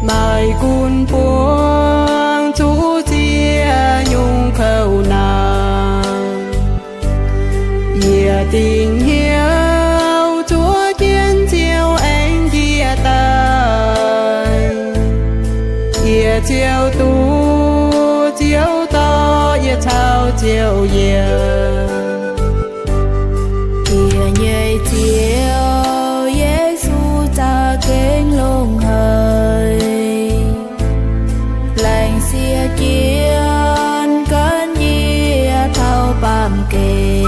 Baeqc gunv buangv zuqc ziex nyungc kouv naanc, yie dingc hnyouv zuov jienv Ziouv aengx njiec daaih. Yie ziouc duqv Ziouv dorh yie caux Ziouv yiem. Yie nyei Ziouv, Yesu, za'gengh longx haic. Laengz sieqv jienv gan yie taux baamh gen,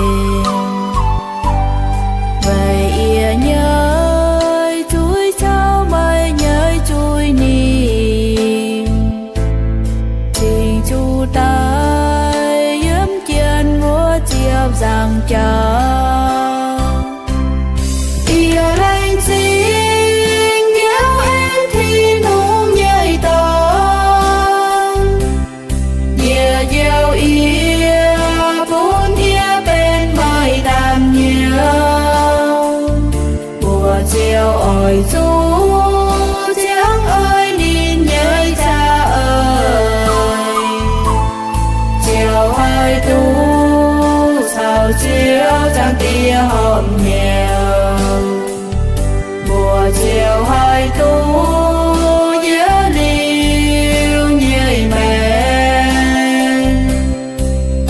weic yie nyei zuiz caux meih nyei zuiz ninh cingx zuqc daaih yiem jienv wuov ziepc nzaangc jauv. Yie laengz zingh Ziouv aengx Tin-Hungh nyei dorn. Yie njoux yie bun yie benx meih naamh nyouz. Mbuo ziouc oix zuqc ziangh oix ninh nyei za'eix, ziouc haih duqv caux Ziouv Zaangc Diex horpc hnyouv. Mbuo ziouc haih duqv yie liuz nyei maengc.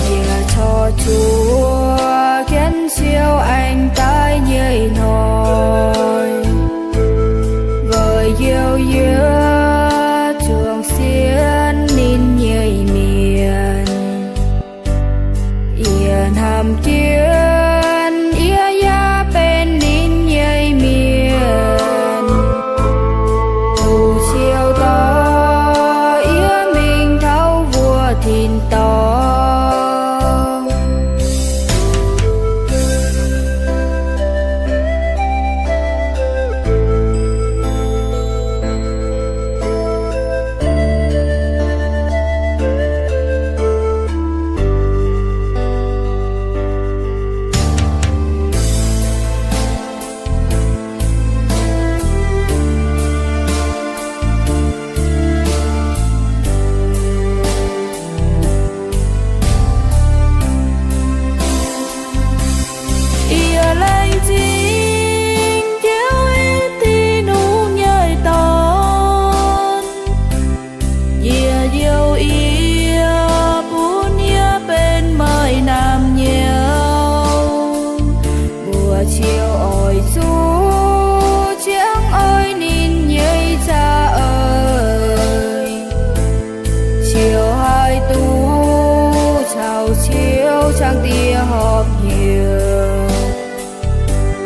Yie corc zuqc jienv Ziouv aengx daaih nyei hnoi, weic njoux yie zuangx sienx ninh nyei mienh. Yie hnamv jienv yie yaac benx ninh nyei mienh. Duqv Ziouv dorh yie mingh taux wuov tin-dorngh. Yie laengz zingh Ziouv aengx Tin-Hungh nyei dorn. Yie njoux yie bun yie benx meih naamh nyouz. Mbuo ziouc oix zuqc ziangh oix ninh nyei za'eix, ziouc haih duqv caux Ziouv Zaangc Diex horpc hnyouv.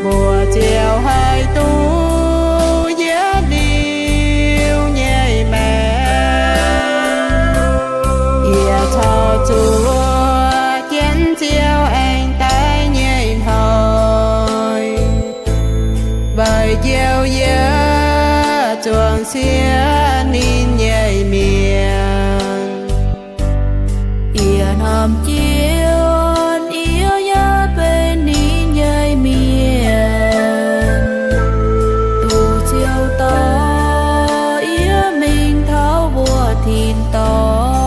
Mbuo ziouc haih duqv yie liuz nyei maengc. Yie corc zuqc jienv Ziouv aengx daaih nyei hnoi, weic njoux yie zuangx sienx ninh nyei mienh. Yie hnamv jienv yie yaac benx ninh nyei mienh. Duqv Ziouv dorh yie mingh taux wuov tin-dorngh.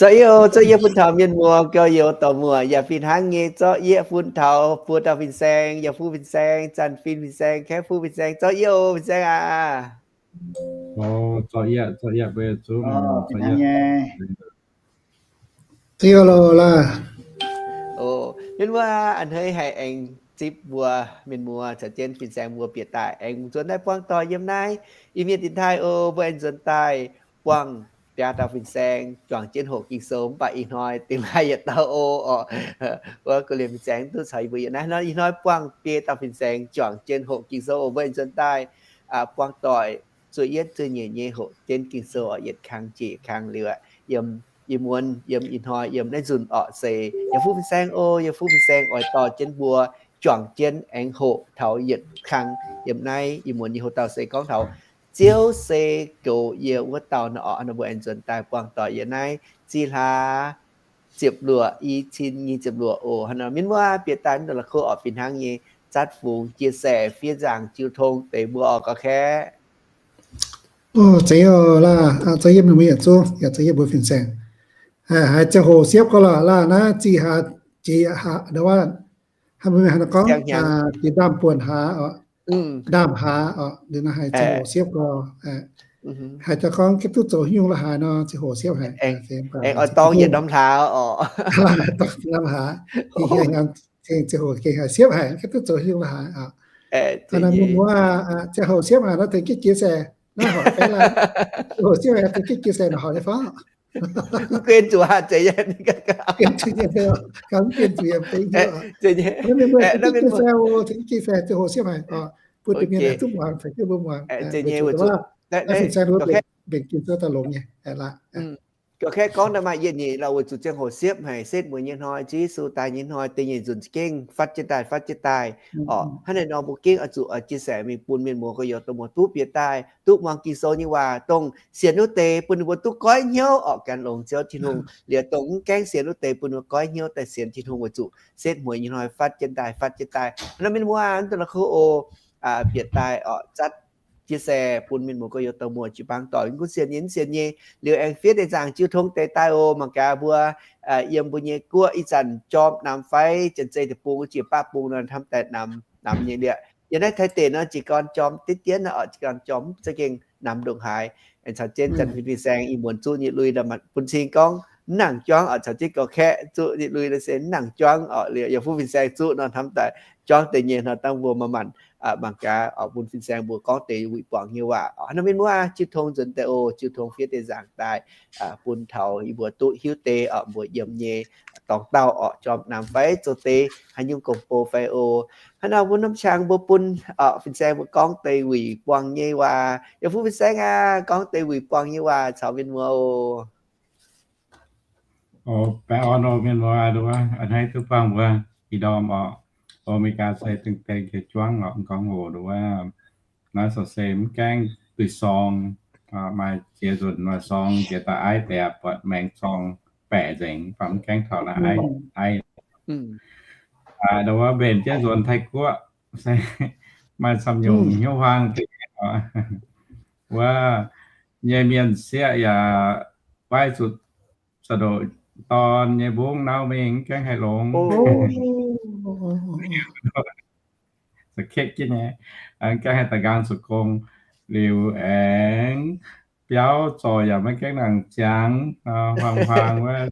Zorqv yie oc, zorqv yie fun taux mienh muoz, gorx-youz, dorc-muoc yaac fih hnangv nyei. Zorqv yie fun taux buo dauh fin-saeng, yaac fuqv fin-saeng, zanc fin fin-saeng, kaeqv fuqv fin-saeng. Zorqv yie oc, fin-saeng aac. Zorqv yie, zorqv yie, mbuo zuqc fih hnangv nyei. Mienh muoz, a'hneiv haic aengx zipv mbuo mienh muoz caux jienv fin-saeng mbuo bieqc daaih aengx nzuonx daaih buangh doic yiem naaiv Iu-Mienh dienx taaih oc. Mbuo aengx nzuonx daaih buangh biaa dauh fin-saeng juangc jienv hoqc Ging-Sou, mv baac ih hnoi dingh maaih yietc dauh oc. Wuov guv liemh fin-saeng duqv caux yie mbuo yiem naaiv nor. Ih hnoi buangh biei dauh fin-saeng juangc jienv hoqc Ging-Sou oc. Mbuo aengx nzuonx daaih buangh doic zuoqv yietv zuoqv nyeic nyei hoqc jienv Ging-Sou oc. Yietc kang jiex yietc kang liuz aqv. Yiem ih muonz yiem ih hnoi yiem naaiv nzunc orqc se yaac fuqv fin-saeng oc, yaac fuqv fin-saeng oix dorh jienv mbuo juangc jienv aengx hoqc taux yietc kang yiem naaiv ih muonz nyei hoc-dauh se gorngv taux Ziouv se goux yie wuov dauh nor orqc. Nor mbuo aengx nzuonx daaih buangh doic yiem naaiv zih hlaax ziepc luoqc, i cin nyic ziepc luoqc oc. Hnangv nor mienh muoz bieqc daaih mv deix la'kuqv orqc fih hnangv nyei zatv fungx chia sẻ fiev nzaangc jiu tong deix mbuo orqc gauh kaeqv. Zeiz oc laah, zoux yiem mbuo yietc zungv, yaac zoux yiem mbuo fin-saeng. Haiz ziangh hoc siepv gau lorqc laah, naaiv zih hlaax jiex hlaax, hnangv mbuo mienh haaix nor gorngv, jiex ndaamv-buonc hlaax oc, ndaamv-hlaax oc, liuz naaiv haiz ziangh hoc siepv gau. Haaix dauh gorngv gengh duqv zoux haaix nyungc la'haaix nor, ziangh hoc siepv haic. Aengx oix dorng yietc norm hlaax oc. Dorng norm hlaax, ziangh hoc gengh haiz siepv haic, gengh duqv zoux haaix nyungc la'haaix oc. Aa, mienh muoz, ziangh hoc siepv haic nor, tengx jienv chia sẻ, naaiv horpc fai laah. Ziangh hoc siepv haic, tengx jienv chia sẻ nor horpc nyei fai? Mv guen zuqc aqv, zeiz nyei. Guen zuqc nyei, ganh mv guen zuqc yaac mv zeiz nyei. Mienh muoz tengx jienv chia sẻ oc, tengx jienv chia sẻ, ziangh hoc siepv haic oc. Bun deix mienh duqv muangx, caux jienv mbuo muangx. Weic zuqc mbuo mbenc Ging-Sou daaih longx nyei. Gauh kaeqv gorngv daaih maaih yietc nyeic lauh weic zuqc ziangh hoc siepv haic, setv mueiz nyei hnoi, Ziouv Yesu daaih nyei hnoi, da'nyeic nzunc gengh fatv jienv daaih, fatv jienv daaih. Orqc, hnangv naaiv nor mbuo gengh oix zuqc chia sẻ mingh bun mienh muoz gorx-youz dongh muoz duqv bieqc daaih, duqv muangx Ging-Sou nyei waac, dongh sienx wuov deix bun ninh mbuo duqv goiv hnyouv orqc, gan longx Ziouv Tin-Hungh. Liuz dongh mv gaengh sienx wuov deix bun ninh mbuo goiv hnyouv daaih sienx Tin-Hungh weic zuqc setv mueiz nyei hnoi fatv jienv daaih, fatv jienv daaih. Hnangv naaiv mienh muoz, mv deix la'kuqv oc, bieqc daaih orqc, zatv chia sẻ bun mienh muoz gorx-youz dongh muoz jiu-baang doic, mv gunv sienx nyei mv sienx nyei, liuz aengx fiev deix nzaangc jiu tong deix daaih oc. Mangc gaax mbuo yiem mbuo nyei guoqv ih zanc jorm namx fai janx-zei deic-bung jiex baqv bung nor hnamv daaih namx, namx nyei liuz. Yiem naaiv Taiv deic nor jiez gorn jorm diqv dien nor orqc, jiez gorn jorm za'gengh namx ndongc haaix. Aengx caux jienv Janx-Fin fin-saeng ih muonz zuqv nyei lui bun cing gorngv mv nangc juangv orqc, caux jienv gauh kaeqv zuqv nyei lui nor se mv nangc juangv orqc, liuz yaac fuqv fin-saeng zuqv nor hnamv daaih juangv deix nyei nor dangh mbuo maaih maanc mangc gaax orqc, bun fin-saeng mbuo gorngv deix wuic buangh nyei waac orqc. Hnangv naaiv mienh muoz, jiu tong nzuonx daaih oc, jiu tong fiev deix nzaangc daaih bun taux yie mbuo duqv hiuv deix orqc, mbuo yiem nyei dorngx dauh orqc, jorm namx fai zoux deix haaix nyungc gong-bou fai oc. Hnangv nor mbuo norm qangx mbuo bun orqc fin-saeng mbuo gorngv deix wuic buangh nyei waac. Yaac fuqv fin-saeng aac, gorngv deix wuic buangh nyei waac caux mienh muoz oc. Baengh orn oc mienh muoz, a'hneiv duqv buangh mbuo ih ndorm orqc. Aa^me^li^gaa se dengh dengh jiex juangv orqc, m'nqorngv hoc nduov naaiv so se mv gaengh duih sorng, maaih ziex nzunc maaih sorng jiex daaih aiv deix buatc maengx sorng baeqc nzengc, mv baac mv gaengh taux naaiv aiv, aiv nduov mbenc jienv nzuonx Taiv-Guoqv se maaih camv nyungc hnyouv huaang deix wuov nyei mienh sieqv yaac waaiv zuqc za'ndoqc dorn nyei mbungv nauv mingh, mv gaengh haih longx. Za'ketv jienv nyei, mv gaengh haih daaih nqaang zoux gong. Liuz aengx biauv zorc yaac maiv gaengh nangc ziangx, huaang-huaang wuov,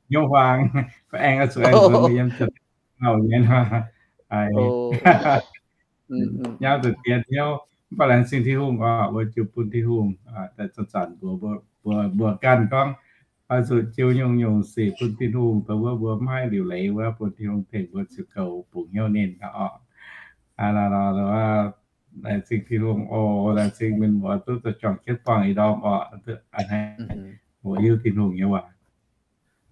hnyouv huaang, mv aengx oix zuqc aengx nzuonx mbuo yiem ziepc lauh nyei nor. Nyauv deix dien hnyouv, mv baac laengz zingh Tin-Hungh oc, mbuo jiu bun Tin-Hungh. Daaih zanc-zanc mbuo, mbuo, mbuo ganh gorngv oix zuqc jiu nyungc-nyungc sic bun Tin-Hungh, dongh wuov mbuo mv haih liuc leiz wuov, bun Tin-Hungh tengx mbuo ziux goux bungx hnyouv ninh oc. Laengz zingh Tin-Hungh oc, laengz zingh mienh muoz duqv zoux juangc jienv buangh ih ndorm oc. A'hneiv, o, hiuv Tin-Hungh nyei waac.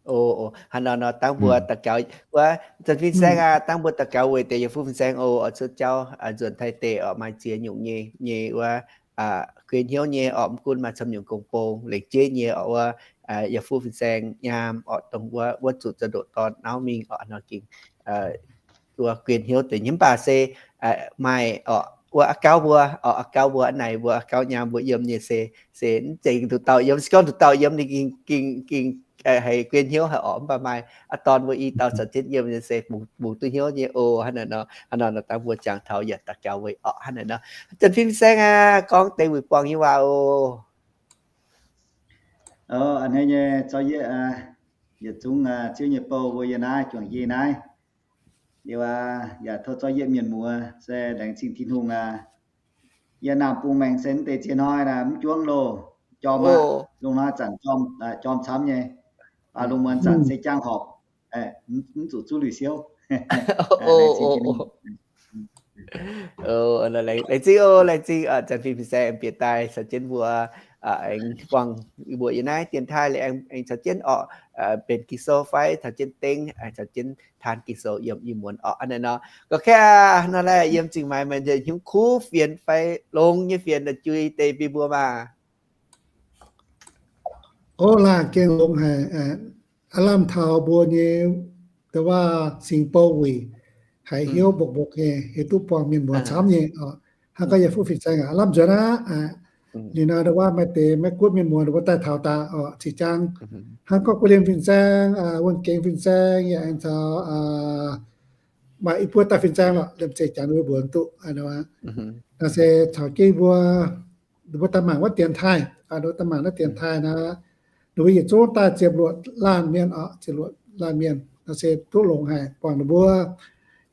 O, hnangv nor nor dangh mbuo daux gaux wuov, Janx-Fin Saeng aac, dangh mbuo daux gaux weic deix Yaac Fuqv Fin Saeng oc, oix cuotv jauv nzuonx Taiv deic oc, maaih ziex nyungc nyei, nyei wuov, guei hnyouv nyei oc, mv gunv maaih camv nyungc gong-bou lengc jeiv nyei oc wuov, Yaac Fuqv Fin Saeng nyaam oc, dongh wuov, wuov zuqc za'ndoqc dorn nauv mingh oc, nor gengh wuov guei hnyouv deix nyei. Mv baac se maaih oc, wuov a'gauv mbuo oc, a'gauv mbuo a'naaiv naaic mbuo a'gauv nyaam mbuo yiem nyei se, se mv zeiz nduqc dauh yiem, se gorngv nduqc dauh yiem ninh gengh, gengh, gengh haiz guei hnyouv haic oc. Mv baac maaih a'dorn mbuo i dauh caux jienv yiem nyei se bungx duqv hnyouv nyei oc. Hnangv naaic nor, hnangv naaic nor dangh mbuo jangx taux yaac daux gaux weic oc. Hnangv naaic nor, Janx-Fin Fin Saeng aac, gorngv deix wuic buangh nyei waac oc. A'hneiv nyei zorqv yie, yietc zungv Ziouv nyei bou mbuo yie naaiv juangc yie naaiv. Liuz aac, yaac tov zorqv yie mienh muoz se laengz zingh Tin-Hungh aac. Yie naamh bung maengx se mv deix ziex hnoi naaic mv juangv loh, jorm aqv. Lungh hnoi zanc jorm camv nyei, baac lungh muonz zanc se jaang horpc, mv zuqc zuqv lui siouv. Laengz zingh oc, laengz zingh Janx-Fin Fin Saeng bieqc daaih caux jienv mbuo aengx buangh mbuo yiem naaiv dienx taaih liuz aengx caux jienv orqc, benx Ging-Sou fai caux jienv dengv, caux jienv taan Ging-Sou yiem ih muonz orqc. Hnangv naaiv nor, gorqv kaeqv nor laeh yiem zingh maaiz maaih nzengc hnyouv kuv fienx fai longx nyei fienx naaic jui deix bun mbuo maah. Orqc, laanh gengh longx haic. Aav lamh taux mbuo nyei, dongh waac singx bou wuic, haiz hnyouv mbopv mbopv nyei, hiuv duqv buangh mienh muoz camv nyei. Hnangv gorngv yie fuqv fin-saeng aav lamh nzuonx aqv. Liuz nor dongh waac maaih deix maiv gunv mienh muoz ninh mbuo daaih taux daaih orqc, cingx jaang. Hnangv gorngv Guoqv Liemh fin-saeng, Wuonh Gengx fin-saeng, yaac aengx caux maaih i buo dauh fin-saeng lorqc, liemh zeih jangx ninh mbuo mbuox duqv. Naaiv se caux jienv mbuo, ninh mbuo daaih mangc wuov dienx taaih, ninh mbuo daaih mangc naaiv dienx taaih naaiv, ninh mbuo yietc zungv daaih ziepc luoqc laanh mienh orqc, ziepc luoqc laanh mienh. Naaiv se duqv longx haic buangh ninh mbuo.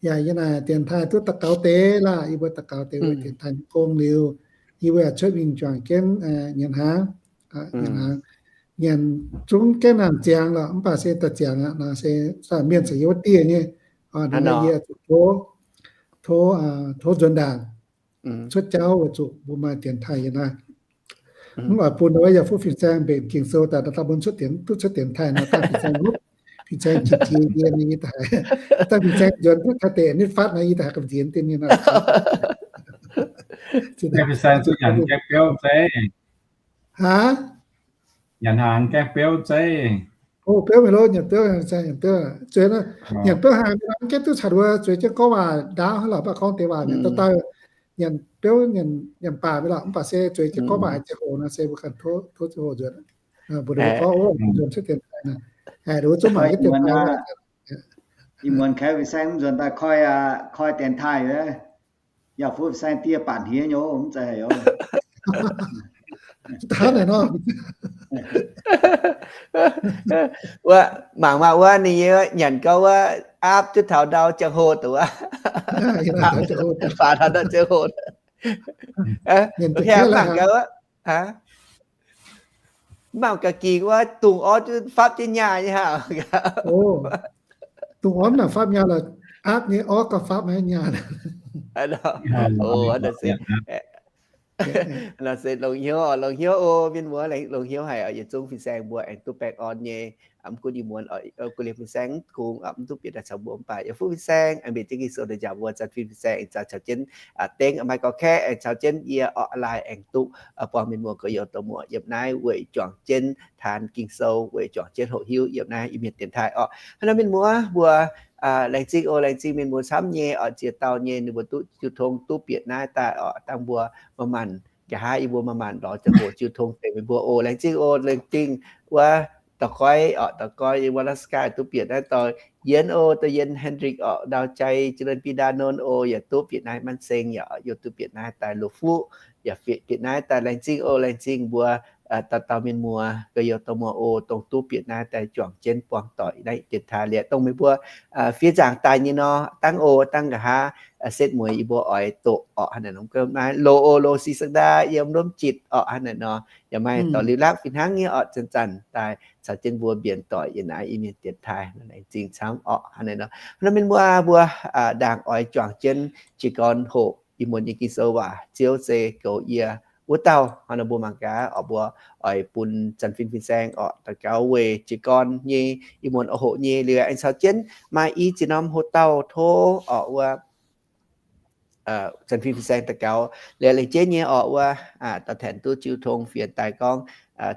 Yaac yie naaic dienx taaih duqv daux gaux deix laah, yie mbuo daux gaux deix weic dienx taaih nyei gong liuz, yie mbuo yaac cuotv mingh juangc jienv nyanc hnaangx, nyanc hnaangx, nyanc zungv gaengh nangc ziangx lorqc, mv baac se daaih ziangx aqv nor se mienh caux yie wuov dieh nyei. Ninh yie zuqc tov, tov, tov nzuonx ndaangc cuotv jauv weic zuqc mbuo maaih dienx taaih yiem naaiv. Mv baac bun wuov yaac fuqv fin-saeng mbenc Ging-Sou daaih, daaih bun cuotv dienx, duqv cuotv dienx taaih nor, dangh fin-saeng hopv, fin-saeng qiex jiez nyei, dangh fin-saeng nzuonx duqv taaih deix nitv fatv nor, yie daaih haiz gamh nziex dien nyei nor. Fin-saeng zuqc nyanc gaengh biouv zeiv. Haa? Nyanc hnaangx gaengh biouv zeiv. O, biouv mingh lo, nyanc biouv, nyanc biouv, zueiz, nyanc biouv haaix, mv gaengh duqv caux wuov zueiz jienv gorngv waac ndaauv hnangv lorqc, mv baac gorngv deix waac nyanc dauh dauh, nyanc biouv, nyanc baac mingh lorqc, mv baac se zueiz jienv gorngv waac haiz ziangh hoc nor se mbuo ganh tov ziangh hoc nzuonx. Mbuo gorngv nzuonx cuotv dienx taaih nor, wuov zungv mangc yietv dienx taaih. Ih muonz kaeqv fin-saeng mv nzuonx daaih koi, koi dienx taaih, yaac fuqv fin-saeng diev baanc hniev nyei, mv zeiz haic oc. Hnangv naaic nor. Wuov mangc maah, wuov ninh nyei nyanc gau wuov aapv duqv taux ndau ziangh hoc duqv wuov, faaux taux ndau ziangh hoc. Mangc gaax wuov, mangc gaax gingx wuov dungz orv duqv fapv jienv nyaah nyei hnangv. Dungz orv naaic fapv nyaah lorqc, aapv nyei orv gauh fapv maiv nyaah. Nor se longx hnyouv, longx hnyouv o, mienh muoz, longx hnyouv haic oc. Yietc zungv fin-saeng mbuo aengx duqv baengh orn nyei. Mv gunv ih muonz Guoqv Liemh fin-saeng mv kungx mv duqv bieqc daaih caux mbuo mv baac, yaac fuqv fin-saeng aengx mbenc jienv Ging-Sou daaih njaaux mbuo, Zanx Fin fin-saeng aengx caux jienv dengv maaih gorx-kaeqv aengx caux jienv yie orqc, laaih aengx duqv buangh mienh muoz gorx-youz dorh muoz yiem naaiv weic juangc jienv taan Ging-Sou, weic juangc jienv hoqc hiuv yiem naaiv Iu-Mienh dienx taaih orqc. Hnangv naaiv mienh muoz mbuo laengz zingh oc, laengz zingh mienh muoz camv nyei oc, ziex dauh nyei ninh mbuo duqv jiu tong duqv bieqc naaiv daaih oc. Dangh mbuo maaih maanc nqa'haav yie mbuo maaih maanc lorz ziangh hoc jiu tong deix meih mbuo oc. Laengz zingh oc, laengz zingh wuov dauh goiv oc, dauh goiv yiem Alaska duqv bieqc naaiv, dauh yien oc, dauh yien Hendrik oc, ndau jai jiex lon Bida Nonv oc, yaac duqv bieqc naaiv Manv Seng, yaac duqv bieqc naaiv daaih Lo Fuqv, yaac bieqc naaiv daaih. Laengz zingh oc, laengz zingh mbuo dauh dauh mienh muoz gorx-youz dorh muoz oc, dongh duqv bieqc naaiv daaih juangc jienv buangh doic naaiv dienx taaih liuz. Dongh meih mbuo fiev nzaangc daaih nyei nor, dangh oc, dangh nqa'haav setv mueiz yie mbuo oix doqc orqc. Hnangv naaic nor, naaiv loz oc, loz si sangx ndaa yiem lomh jitc orqc. Hnangv naaic nor, yaac maaih dorh liuz lakv fih hnangv nyei orqc, zanc-zanc daaih caux jienv mbuo mbienc doic yiem naaiv Iu-Mienh dienx taaih. Laengz zingh camv orqc. Hnangv naaic nor, hnangv naaiv mienh muoz mbuo ndaangc oix juangc jienv jiez gorn hoqc ih muonz nyei Ging-Sou waac, Ziouv se goux yie wuov dauh. Hnangv naaiv mbuo mangc gaax orqc, mbuo oix bun Zanx Fin fin-saeng orqc daux gaux weic jiez gorn nyei ih muonz oix hoqc nyei liuz aengx caux jienv maaih i ziex norm ho dauh tov orqc wuov Zanx Fin fin-saeng daux gaux liuz, laengz jienv nyei orqc wuov daaih tanx duqv jiu tong fienx daaih gorngv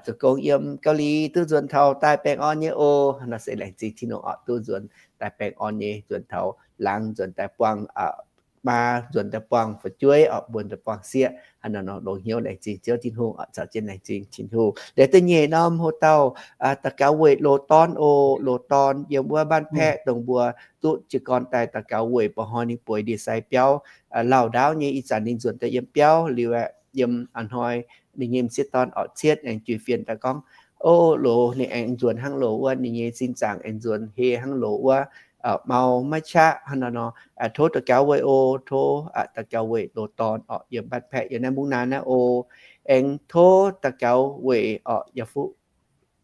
zoux gong yiem Gauh Li duqv nzuonx taux daaih baengh orn nyei oc. Nor se laengz zingh Tin-Hungh orqc, duqv nzuonx daaih baengh orn nyei, nzuonx taux laangz nzuonx daaih buangh maa, nzuonx daaih buangh fu'jueiv orqc, nzuonx daaih buangh sieqv. Hnangv naaic nor longx hnyouv laengz zingh Ziouv Tin-Hungh orqc, caux jienv laengz zingh Tin-Hungh. Liuz da'nyeic norm ho dauh daux gaux weic loz-dorn oc. Loz-dorn yiem wuov Mbaanh Paeqv dongh mbuo duqv jiez gorn daaih daux gaux weic mba'hnoi ninh bueix ndie-sai biauv. Lauh ndaauv nyei ih zanc ninh nzuonx daaih yiem biauv liuz aeqv, yiem a'hnoi ninh nyei m'sieqv dorn orqc cietv aengx juix fienx daaih gorngv, o, loz ninh aengx nzuonx hnangv loz wuov, ninh nyei sin zaangc aengx nzuonx heh hnangv loz wuov, mau maiv qaqv. Hnangv naaic nor tov daux gaux weic oc, tov daux gaux weic loz-dorn orqc, yiem Mbaanh Paeqv yiem naaiv mungv naaiv naaiv oc. Aengx tov daux gaux weic orqc yaac fuqv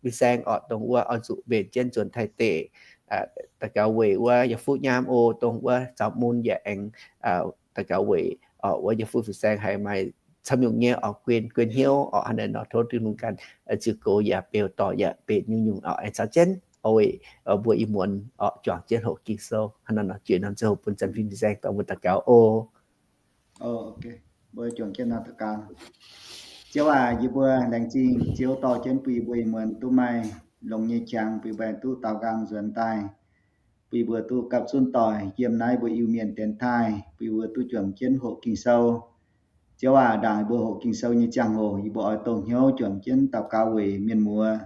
fin-saeng orqc, dongh wuov oix zuqc mbenc jienv nzuonx Taiv-Deic. Daux gaux weic wuov yaac fuqv nyaam oc, dongh wuov zaux mun yaac aengx daux gaux weic orqc wuov yaac fuqv fin-saeng haiz maaih camv nyungc nyei oix guen, guen hnyouv oc. Hnangv naaiv nor tov Tin-Hungh ganh ziux goux yaac beu dorh yaac benx nyungc-nyungc oc, aengx caux jienv weic mbuo ih muonz oc juangc jienv hoqc Ging-Sou. Hnangv naaiv nor jiex norm ziangh hoc bun Janx-Fim Fin-Saeng dorh mbuo daux gaux oc. Mbuo juangc jienv nor daux gaux. Ziouv aac, yie mbuo laengz zingh Ziouv dorh jienv bun yie mbuo ih muonz duqv maaih longx nyei qangx bun yie mbuo duqv daaux nqaang nzuonx daaih, bun yie mbuo duqv gapv zunv doic yiem naaiv mbuo Iu-Mienh dienx taaih, bun yie mbuo duqv juangc jienv hoqc Ging-Sou. Ziouv aac, ndaangc yie mbuo hoqc Ging-Sou nyei ziangh hoc yie mbuo oix dongh hnyouv juangc jienv daux gaux weic mienh muoz.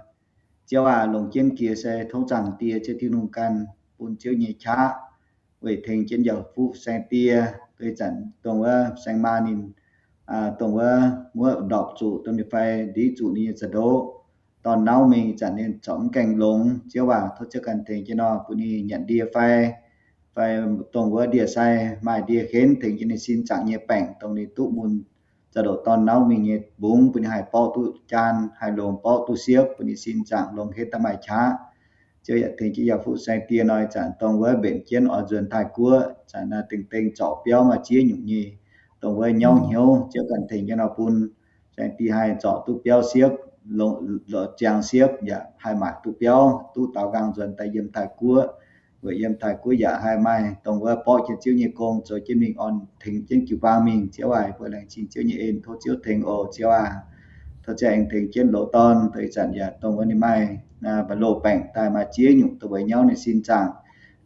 Ziouv aac, longc jienv jiex se tov Zaangc Diex Ziouv Tin-Hungh ganh bun Ziouv nyei qaqv weic tengx jienv Njoux Fuqv Saeng Die, deix zanc dongh wuov saeng maa ninh, dongh wuov muoqv ndorpc zuqc dongh ninh fai ndiqv zuqc ninh nyei za'ndoqv, dorn nauv mingh ih zanc ninh corc mv gaengh longx. Ziouv aac, tov Ziouv ganh tengx jienv nor bun ninh nyanc ndie fai, fai dongh wuov ndie-sai maaih ndie henv tengx jienv ninh sin zaangc nyei baengc dongh ninh duqv mun za'ndoqc dorn nauv mingh nyei mbungx bun ninh haih borqv duqv jaan, haih longx borqv duqv siepv, bun ninh sin zaangc longx henv daaih maaih qaqv. Ziouv yaac tengx jienv Njoux Fuqv Saeng Die nor ih zanc dongh wuov mbenc jienv oix nzuonx Taiv-Guoqv, zanc naaiv dengh dengh zorc biauv maaih ziex nyungc nyei, dongh wuov nyauv hnyouv. Ziouv ganh tengx jienv nor bun Saeng Die haih zorc duqv biauv siepv, longc ziangx siepv, yaac haih maaic duqv biauv, duqv daaux nqaang nzuonx daaih yiem Taiv-Guoqv. Weic yiem Taiv-Guoqv yaac haih maaih dongh wuov borqv jienv Ziouv nyei gong zoux jienv mingh orn tengx jienv jiu-baang mingh. Ziouv aac, yie mbuo laengz zingh Ziouv nyei en, tov Ziouv tengx oc. Ziouv aac, tov Ziouv aengx tengx jienv loz-dorn, deix zanc yaac dongh wuov ninh maaih mba'loh baengc daaih maaih ziex nyungc dongh wuov nyauv ninh sin zaangc.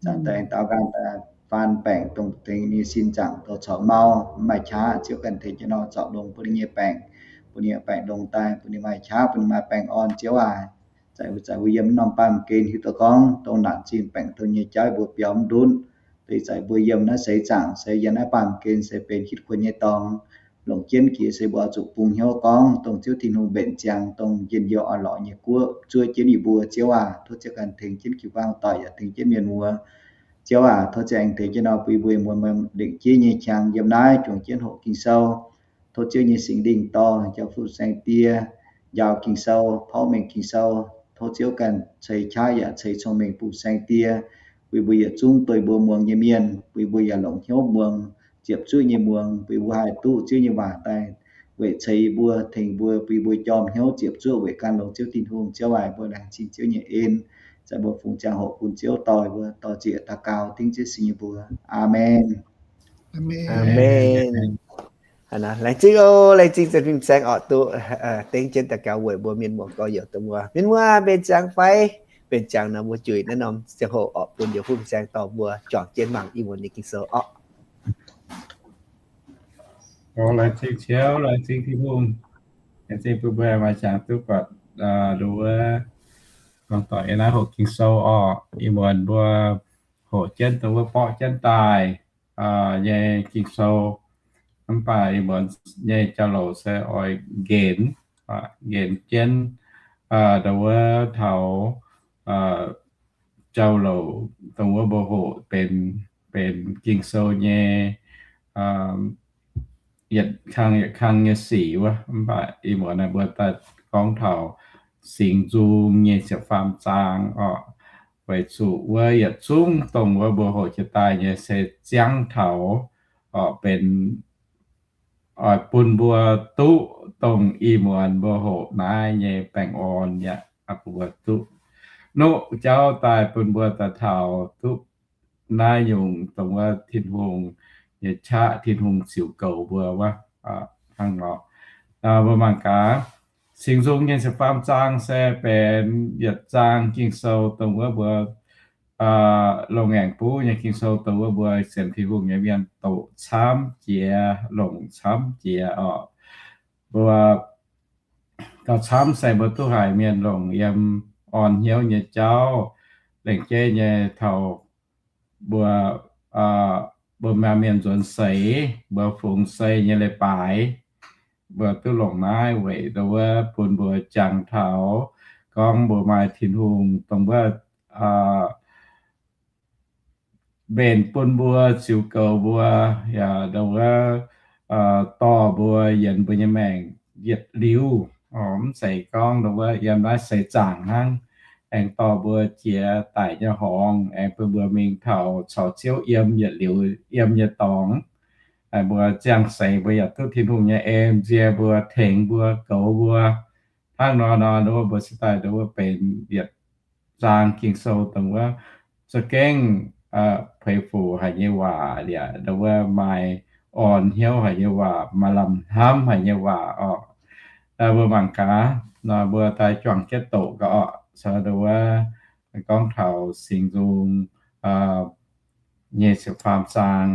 Zanc daaih aengx daaux nqaang daaih faan baengc dongh tengx ninh sin zaangc dorh corc mau, mv maaih qaqv. Ziouv ganh tengx jienv nor zorc longx bun ninh nyei baengc, bun ninh baengc longx daaih, bun ninh maaih qaqv, bun ninh maaih baengh orn. Ziouv aac, zaic mbuo, zaic mbuo yiem norm baamh gen hiuv duqv gorngv dongh naanc zinh baengc dongh nyei jauv mbuo biaux mv ndutv. Deix zaic mbuo yiem naaiv seix zaangc se yiem naaiv baamh gen se benx hitv kuonx nyei dorngx, longc jienv jiex se mbuo oix zuqc bungx hnyouv gorngv dongh Ziouv Tin-Hungh mbenc ziangx dongh njien-youh orn-lorqc nyei guoqv zuov jienv yie mbuo. Ziouv aac, tov Ziouv ganh tengx jienv jiu-baang doic yaac tengx jienv mienh muoz. Ziouv aac, tov Ziouv aengx tengx jienv nor bun yie mbuo muoz-muoz lengc jeiv nyei qangx yiem naaiv juangc jienv hoqc Ging-Sou. Tov Ziouv nyei Singx Lingh dorh Njoux Fuqv Saeng Die njaaux Ging-Sou, porv mengh Ging-Sou. Tov Ziouv ganh ceix qaqv yaac ceix cong-mengh bun Saeng Die, bun yie mbuo yietc zungv dueiv mbuo muangx nyei mienh, bun yie mbuo yaac longc hnyouv muangx, ziepc zuoqv nyei muangx, bun yie mbuo haih duqv Ziouv nyei waac daaih weic ceix yie mbuo, tengx mbuo, bun yie mbuo jorm hnyouv ziepc zuoqv weic gan longx Ziouv Tin-Hungh. Ziouv aac, mbuo laengz zingh Ziouv nyei en. Zaic mbuo fungx ziangh hoc bun Ziouv doix mbuo, dorh zieqc daux gaux dingv Ziouv singx nyei mbuox. Aamen. Aamen. Laengz zingh oc, laengz zingh Janx-Fim Saeng oc, duqv dengv jienv daux gaux weic mbuo mienh muoz gorx-youz dongh mbuo mienh muoz mbenc ziangx fai, mbenc ziangx nor mbuo juix naaiv norm ziangh hoc oc, bun Njoux Fuqv Saeng dorh mbuo juangc jienv mangc ih muonz nyei Ging-Sou oc. Laengz zingh Ziouv, laengz zingh Tin-Hungh. Laengz zingh bun mbuo maaih qangx duqv buatc nduov gorngv doic yiem naaiv hoqc Ging-Sou oc. Ih muonz mbuo hoqc jienv dongh wuov borqv jienv daaih nyei Ging-Sou. Mv baac ih muonz nyei jauv-louc se oix nqenx, nqenx jienv dongh wuov taux jauv-louc dongh wuov mbuo hoqc benx, benx Ging-Sou nyei yietc kang yietc kang nyei sic wuov. Mv baac ih muonz naaiv mbuo daaih gorngv taux Singx Nzung nyei ziepc faam zaang oc. Weic zuqc wuov yietc zungv dongh wuov mbuo hoqc jiex daaih nyei se ziangv taux oc benx oix bun mbuo duqv dongh ih muonz mbuo hoqc naaiv nyei baengh orn yaac bun mbuo duqv nuqv jauv daaih bun mbuo daaih taux duqv naaiv nyungc dongh wuov Tin-Hungh nyei qaqv, Tin-Hungh ziux goux mbuo wuov. Hnangv nor, mbuo mangc gaax, Singx Nzung nyei ziepc faam zaang se benx yietc zaang Ging-Sou dongh wuov mbuo longx ngaengc buv nyei Ging-Sou dongh wuov mbuo sienx Tin-Hungh nyei mienh doqc camv jiex, longc camv jiex oc. Mbuo gauh camv se mbuo duqv haiz mienh longc yiem orn hnyouv nyei jauv, lengc jeiv nyei taux mbuo, mbuo maaih mienh nzuonx seix, mbuo fungx sei nyei leiz-baaix, mbuo duqv longc naaiv weic dongh wuov bun mbuo jangx taux gorngv mbuo maaih Tin-Hungh dongh wuov mbenc bun mbuo, ziux goux mbuo, yaac dongh wuov dorh mbuo yienx mbuo nyei maengc yietc liuz. Mv zeiz gorngv dongh wuov yiem naaiv seix zaangc hnangv, aengx dorh mbuo jiex daic nyei horngz, aengx bun mbuo mingh taux caux Ziouv yiem yietc liuz yiem nyei dorngx. mbuo ziangh seix mbuo yaac duqv Tin-Hungh nyei en nzie mbuo, tengx mbuo, goux mbuo. Hnangv nor nor, nduov mbuo se daaih nduov benx yietc zaang Ging-Sou dongh wuov za'gengh peix fuc haic nyei waac, liuz nduov maaih orn hnyouv haic nyei waac, maaih lamh hnamv haic nyei waac oc. Mbuo mangc gaax, mbuo daaih juangc jienv doqc gaax oc. Caux nduov gorngv taux Singx Nzung nyei ziepc faam zaang.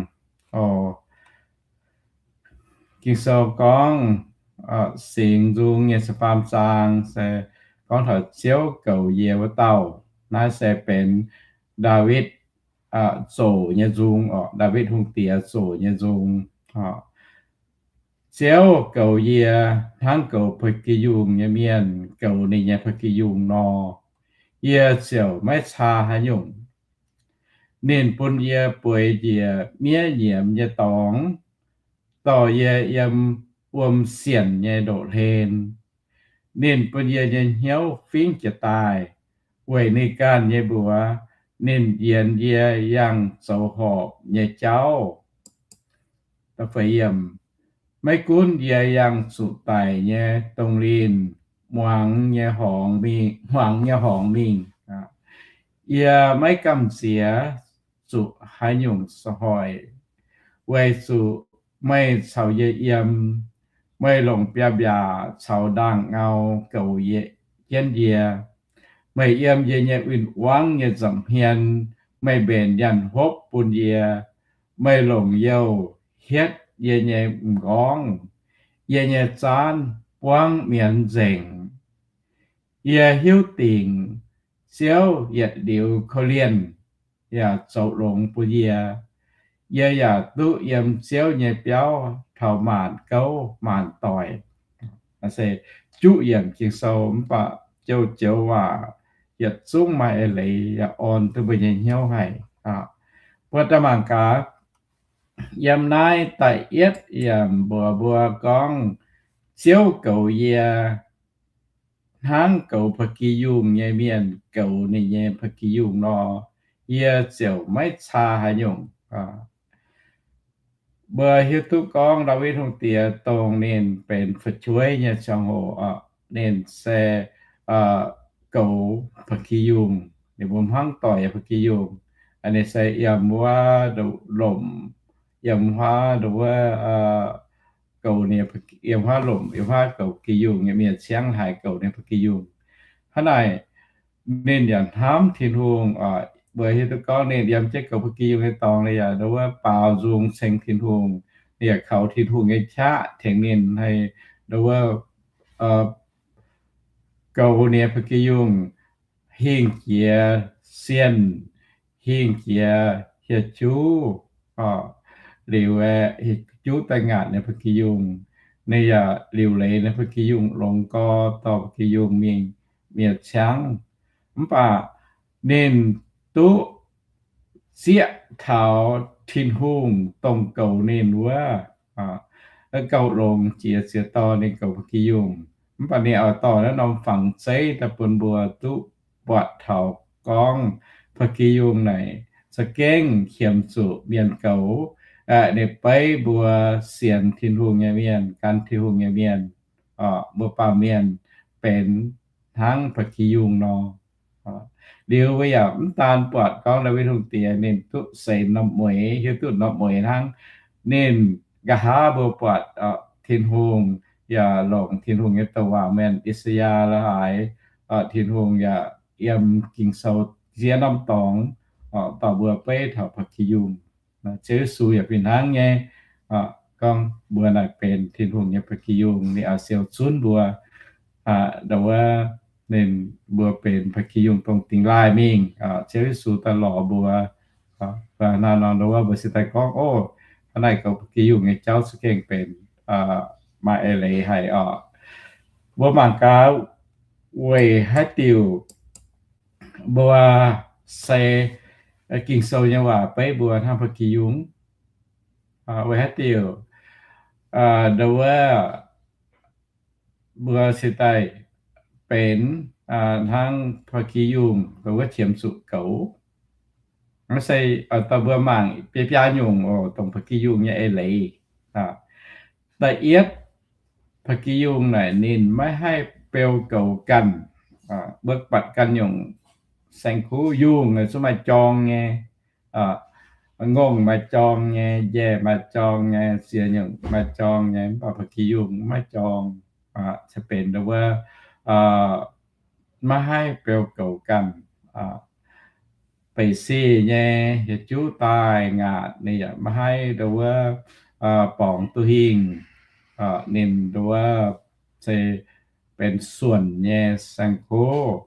Ging-Sou gorngv, Singx Nzung nyei ziepc faam zaang se gorngv taux Ziouv goux yie wuov dauh. Naaiv se benx Ndaawitv zoqc nyei nzung oc, Ndaawitv Hungh Diex zoqc nyei nzung. Ziouv goux yie hnangv goux ba'gi yungh nyei mienh goux ninh nyei ba'gi yungh nor, yie ziouc maiv caa haaix nyungc. Ninh bun yie bueix njiec miev nyiemz nyei dorngx, dorh yie yiem wuom sienh nyei ndoqv-hlen. Ninh bun yie nyei hnyouv fingv jiez daaih weic ninh ganh nyei mbuox. Ninh yienx yie yangh zoux horpc nyei jauv. Maiv gunv yie yangh zuqc daic nyei dongh linh, muangx nyei horngz mingh, hmuangx nyei horngz mingh, yie maiv gamh nziex zuqc haaix nyungc hoic, weic zuqc meih caux yie yiem. Meih longc biaav-mbiaac caux ndaangh ngau goux jienv yie. Meih yiem yie nyei win-wangv nyei nza'hmien. Meih mbenc nyanc hopv bun yie. Meih longc youh hietv yie nyei m'nqorngv. Yie nyei zaanv buangv mienz nzengc. Yie hiuv dingc Ziouv yietc liuz korv-lienh yaac zoux longx bun yie. Yie yaac duqv yiem Ziouv nyei biauv taux maanc gouv maanc doic. Se juqv yiemc Ging-Sou mv baac joux-joux waac yietc zungv maaih eix leiz yaac orn duqv mbuo nyei hnyouv haic. Mbuo daaih mangc gaax, yiem naaiv da'yietv yiemc mbuox mbuo gorngv, Ziouv goux yie hnangv goux ba'gi yungh nyei mienh goux ninh nyei ba'gi yungh nor, yie ziouc maiv caa haaix nyungc. Mbuo hiuv duqv gorngv Ndaawitv Hungh Diex dongh ninh benx fu'jueiv nyei ziangh hoc, ninh se goux ba'gi yungh. Ninh mbuo hnangv doic ba'gi yungh. Ninh se yiem wuov lomc, yiem wuov goux ninh, yiem wuov lomc, yiem wuov goux ba'gi yungh nyei mienh ciangv haiz goux ninh ba'gi yungh. Hnangv naaic, ninh yaac hnamv Tin-Hungh. Mbuo hiuv duqv gorngv ninh yiem jienv goux ba'gi yungh nyei dorngx, ninh yaac nduov baaux nzung ceng Tin-Hungh. Ninh yaac kaux Tin-Hungh nyei qaqv tengx ninh haih nduov goux ninh ba'gi yungh hingh jiex sienh, hingh jiex hieh juv, liuz hieh juv daaih ngaatc ninh ba'gi yungh. Ninh yaac liuc leiz ninh ba'gi yungh longx gorx, dorh ba'gi yungh mingh miev ciangv. Mv baac ninh duqv zieqv taux Tin-Hungh dongh goux ninh wuov, gauh longx jiex ziex dorh ninh goux ba'gi yungh. Mv baac ninh oix dorh naaiv norm fangx zeiv daaih bun mbuo duqv buatc taux gorngv ba'gi yungh naaic za'gengh qiemx zuqc mienh goux. Ninh beiv mbuo sienx Tin-Hungh nyei mienh, gan Tin-Hungh nyei mienh, mbuo baamh mienh benx hnangv ba'gi yungh nor. Liuz mbuo yaac mv daan buatc gorngv Ndaawitv Hungh Diex ninh duqv seix norm mueix, hiuv duqv norm mueix hnangv. Ninh nqa'haav mbuo buatc Tin-Hungh yaac longc Tin-Hungh nyei douc waac mienh I^saa^yaa la'haaix, Tin-Hungh yaac yiem Ging-Sou ziex norm dorngx dorh mbuo beiv taux ba'gi yungh. Ziouv Yesu yaac fih hnangv nyei gorngv mbuo naaic benx Tin-Hungh nyei ba'gi yungh, ninh oix siou zunv mbuo. Nduov wuov, ninh mbuo benx ba'gi yungh dongh dingx laaih mingh. Ziouv Yesu daaih lorz mbuo. Naaiv nor nduov wuov mbuo se daaih gorngv, o, hnangv naaic goux ba'gi yungh nyei jauv za'gengh benx maaih eix leiz haic oc. Mbuo mangc gaax weic haaix diuc mbuo se Ging-Sou nyei waac beiv mbuo hnangv ba'gi yungh. Weic haaix diuc nduov wuov mbuo se daaih benx hnangv ba'gi yungh, nduov wuov qiemx zuqc goux. Maiv se, dorh mbuo mangc biaa biaa nyungc oc, dongh ba'gi yungh nyei eix leiz. Da'yietv, Ba'gi Yungh naaic ninh maiv haih beu goux ganh, mbuo buatc ganh nyungc saeng-kuv yungh zuqc maaih jorng nyei, ngongh maaih jorng nyei, njaih maaih jorng nyei, ziex nyungc maaih jorng nyei, mv baac Ba'gi Yungh maiv jorng. Benx wuov maiv haih beu goux ganh. Beic sic nyei yietc juv daaih ngaatc ninh yaac maiv haih ndo wuov borngz duqv hingh. Ninh ndo wuov se benx suonc nyei saeng-kuv,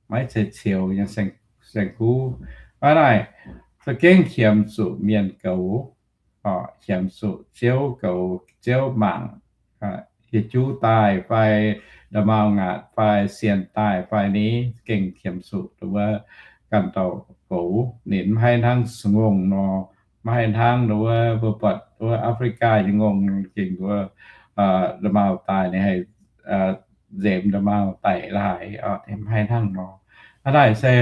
maiv zeiz ceux nyei saeng-kuv. Hnangv naaic, za'gengh qiemx zuqc mienh goux, qiemx zuqc Ziouv goux, Ziouv mangc, yietc juv daaih fai nda'maauh ngaatc fai sienx daaih fai ni, gengh qiemx zuqc ndo wuov ganh dauh goux. Ninh maiv haih hnangv sung ngongh nor, maiv haih hnangv ndo wuov mbuo buatc wuov Africa nyei ngongh gengh wuov nda'maauh daaih ninh haih nzemx nda'maauh daic laaix, maiv haih hnangv nor. Hnangv naaic se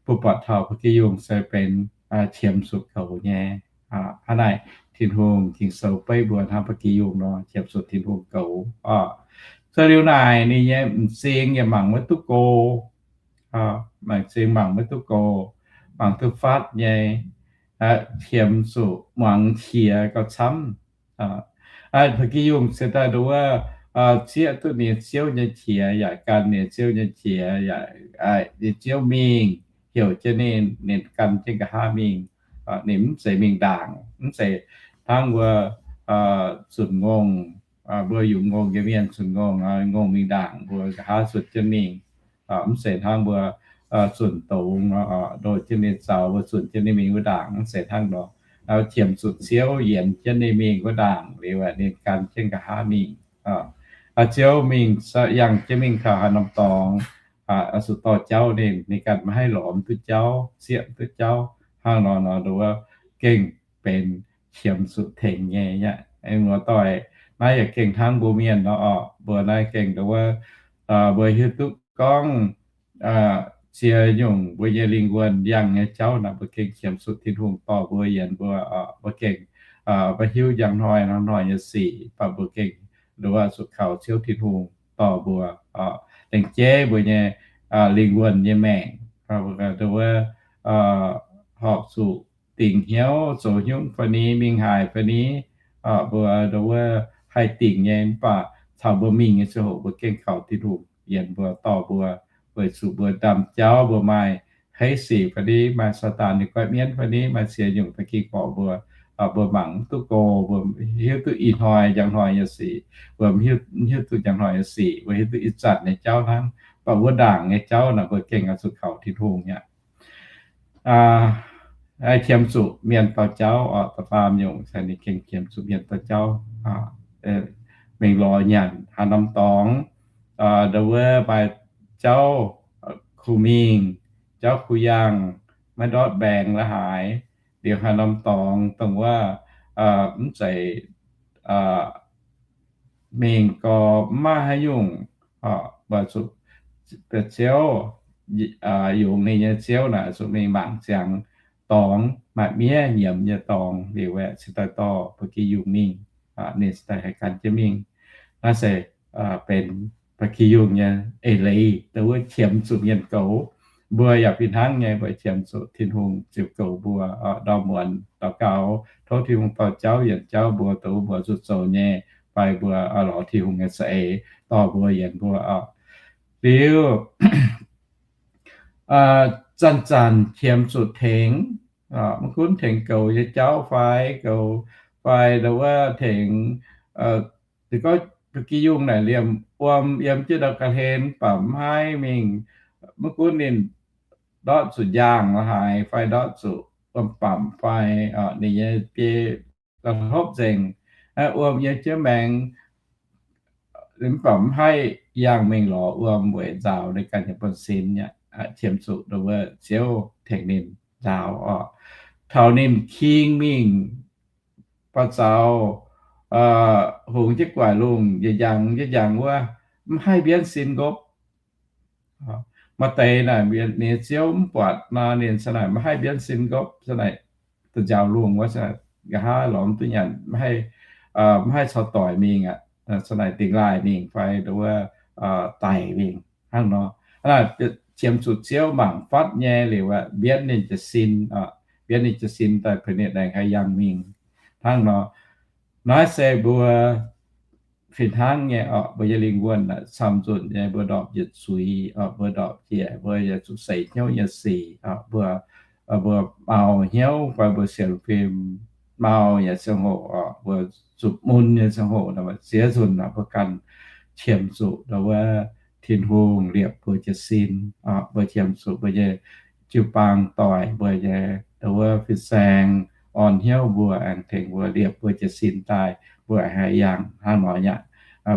mbuo buatc taux Ba'gi Yungh se benx qiemx zuqc goux nyei. Hnangv naaic Tin-Hungh Ging-Sou beiv mbuo hnangv Ba'gi Yungh nor qiemx zuqc Tin-Hungh goux. Zoux liuz naaic ninh nyei m'zing yaac mangc maiv duqv go, m'zing mangc maiv duqv go, mangc duqv fatv nyei, qiemx zuqc muangx qiex gauh camv. Ba'gi Yungh se daaih ndo wuov zieqv duqv ninh nyei ziouv nyei qiex yaac gan ninh nyei ziouv nyei qiex, ninh nyei ziouv mingh heuc jienv ninh, ninh gan jienv nqa'haav mingh. Ninh mv zeiz mingh ndaangc, mv zeiz hnangv mbuo zunc ngongh, mbuo yungz ngongh nyei mienh zunc ngongh, ngongh mingh ndaangc mbuo nqa'haav zunc jienv mingh. Mv zeiz hnangv mbuo zunc dongz nor, ndoh jienv ninh zaux, mbuo zunc jienv ninh mingh wuov ndaangc, mv zeiz hnangv nor. Qiemx zuqc Ziouv yienx jienv ninh mingh wuov ndaangc liuz, ninh gan jienv nqa'haav mingh. Ziouv mingh yangh jienv mingh taux haaix norm dorngx, zuqc dorh jauv ninh, ninh ganh maiv haih lorz duqv jauv, zieqv duqv jauv. Hnangv nor nor, ndo wuov gengh benx qiemx zuqc tengx nyei aqv. Muoz-doic, naaiv yaac gengh hnangv mbuo mienh nor oc. Mbuo naaiv gengh ndo wuov, mbuo hiuv duqv gorngv ziex nyungc mbuo nyei lingh wuonh yangh nyei jauv naaic, mbuo gengh qiemx zuqc Tin-Hungh dorh mbuo yienx mbuo, mbuo gengh maiv hiuv njang hnoi hnoi nyei sic, mv baac mbuo gengh ndo wuov zuqc kaux Ziouv Tin-Hungh dorh mbuo lengc jeiv mbuo nyei lingh wuonh nyei maengc, ndo wuov horpc zuqc dingc hnyouv zoux hnyouv fai ni, mingh haaix fai ni, mbuo ndo wuov haih dingc nyei. Mv baac taux mbuo mingh nyei ziangh hoc mbuo gengh kaux Tin-Hungh yienx mbuo, dorh mbuo, weic zuqc mbuo ndaamv-jauv mbuo maaih heiv sic fai ni, maaih Saadaan nyei goiv mienv fai ni, maaih ziex nyungc da'gingh borqc mbuo, mbuo mangc mv duqv go, mbuo hiuv duqv ih hnoi njang hnoi nyei sic, mbuo mv hiuv duqv njang hnoi nyei sic, mbuo hiuv duqv ih zanc nyei jauv hnangv. Mv baac wuov ndaangc nyei jauv naaic mbuo gengh oix zuqc kaux Tin-Hungh aqv. Qiemx zuqc mienh dauh jauv oc. Da'faam nyungc se ninh gengh qiemx zuqc mienh dauh jauv. Mingh lorz nyanc haaix norm dorngx, ndo wuov maaih jauv kuh mingh, jauv kuh yangh, maiv ndortv mbaengx la'haaix. Liuz haaix norm dorngx dongh wuov mv zeiz mingh gorx mv maaih haaix nyungc, mbuo zuqc bieqc Ziouv, yungz ninh nyei Ziouv naaic zuqc mingh mangc ziangx dorngx maaih miev nyiemz nyei dorngx liuz aeqv, cingx daaih dorh ba'gi yungh mingh, ninh cingx daaih haih gan jienv mingh. Naaiv se benx ba'gi yungh nyei eix leiz, dongh wuov qiemx zuqc mienh goux. Mbuo yaac fih hnangv nyei, mbuo qiemx zuqc Tin-Hungh ziouc goux mbuo, ndorm muonz daux gaux, tov Tin-Hungh dorh jauv yienc jauv mbuo, dongh wuov mbuo zuqc zoux nyei, fai mbuo lorz Tin-Hungh nyei za'eix dorh mbuo yienc mbuo. Liuz zanc-zanc qiemx zuqc tengx, maiv gunv tengx goux nyei jauv fai, goux fai ndo wuov tengx, gorngv ba'gi yungh naaic liemh wuom yiem jienv ndau ga'hlen, mv baac mv haih mingh, maiv gunv ninh ndortv zuqc njaangh la'haaix fai ndortv zuqc wuom-bamc fai ninh nyei biei la'hlopv nzengc, wuom yiem jienv maengx, mv baac mv haih yangh mingh lorz wuom weic nzaaux ninh ganh nyei buonv-sin aqv. Qiemx zuqc ndo wuov Ziouv tengx ninh nzaaux oc. Taux ninh king mingh baac zaux hungx jienv guaix lungh, yietc njangx yietc njangx wuov, mv haih mbienv sin nqopv. Maaih deix naaic ninh nyei ziouv mv buatc nor, ninh cingx naaic maiv haih mbienv sin nqopv, cingx naaic da'nziaaux lungh wuov, cingx naaic nqa'haav lorz mv duqv nyanc, maiv haih mv haih caux doic mingh aqv, caux naaic dingx laaih mingh fai nduov wuov daic mingh hnangv nor. Qiemx zuqc Ziouv mangc fatv nyei liuz, mbienv ninh jiez sin, mbienv ninh jiez sin daaih peix ninh aengx haih yangh mingh hnangv nor. Naaiv se mbuo fih hnangv nyei oc, mbuo nyei lingh wuonh camv nzunc nyei, mbuo ndorpc yietc zuiz oc, mbuo ndorpc jiex, mbuo yaac zuqc seix hnyouv nyei sic oc, mbuo, mbuo mau hnyouv fai mbuo sienx fim mau nyei ziangh hoc oc, mbuo zuqc mun nyei ziangh hoc, ziex nzunc mbuo ganh qiemx zuqc nduov wuov Tin-Hungh liepc mbuo jiez sin oc, mbuo qiemx zuqc mbuo nyei jiu-baang doic, mbuo nyei nduov wuov fin-saeng orn hnyouv mbuo, aengx tengx mbuo liepc mbuo jiez sin daaih, mbuo haih yangh hnangv nor aqv.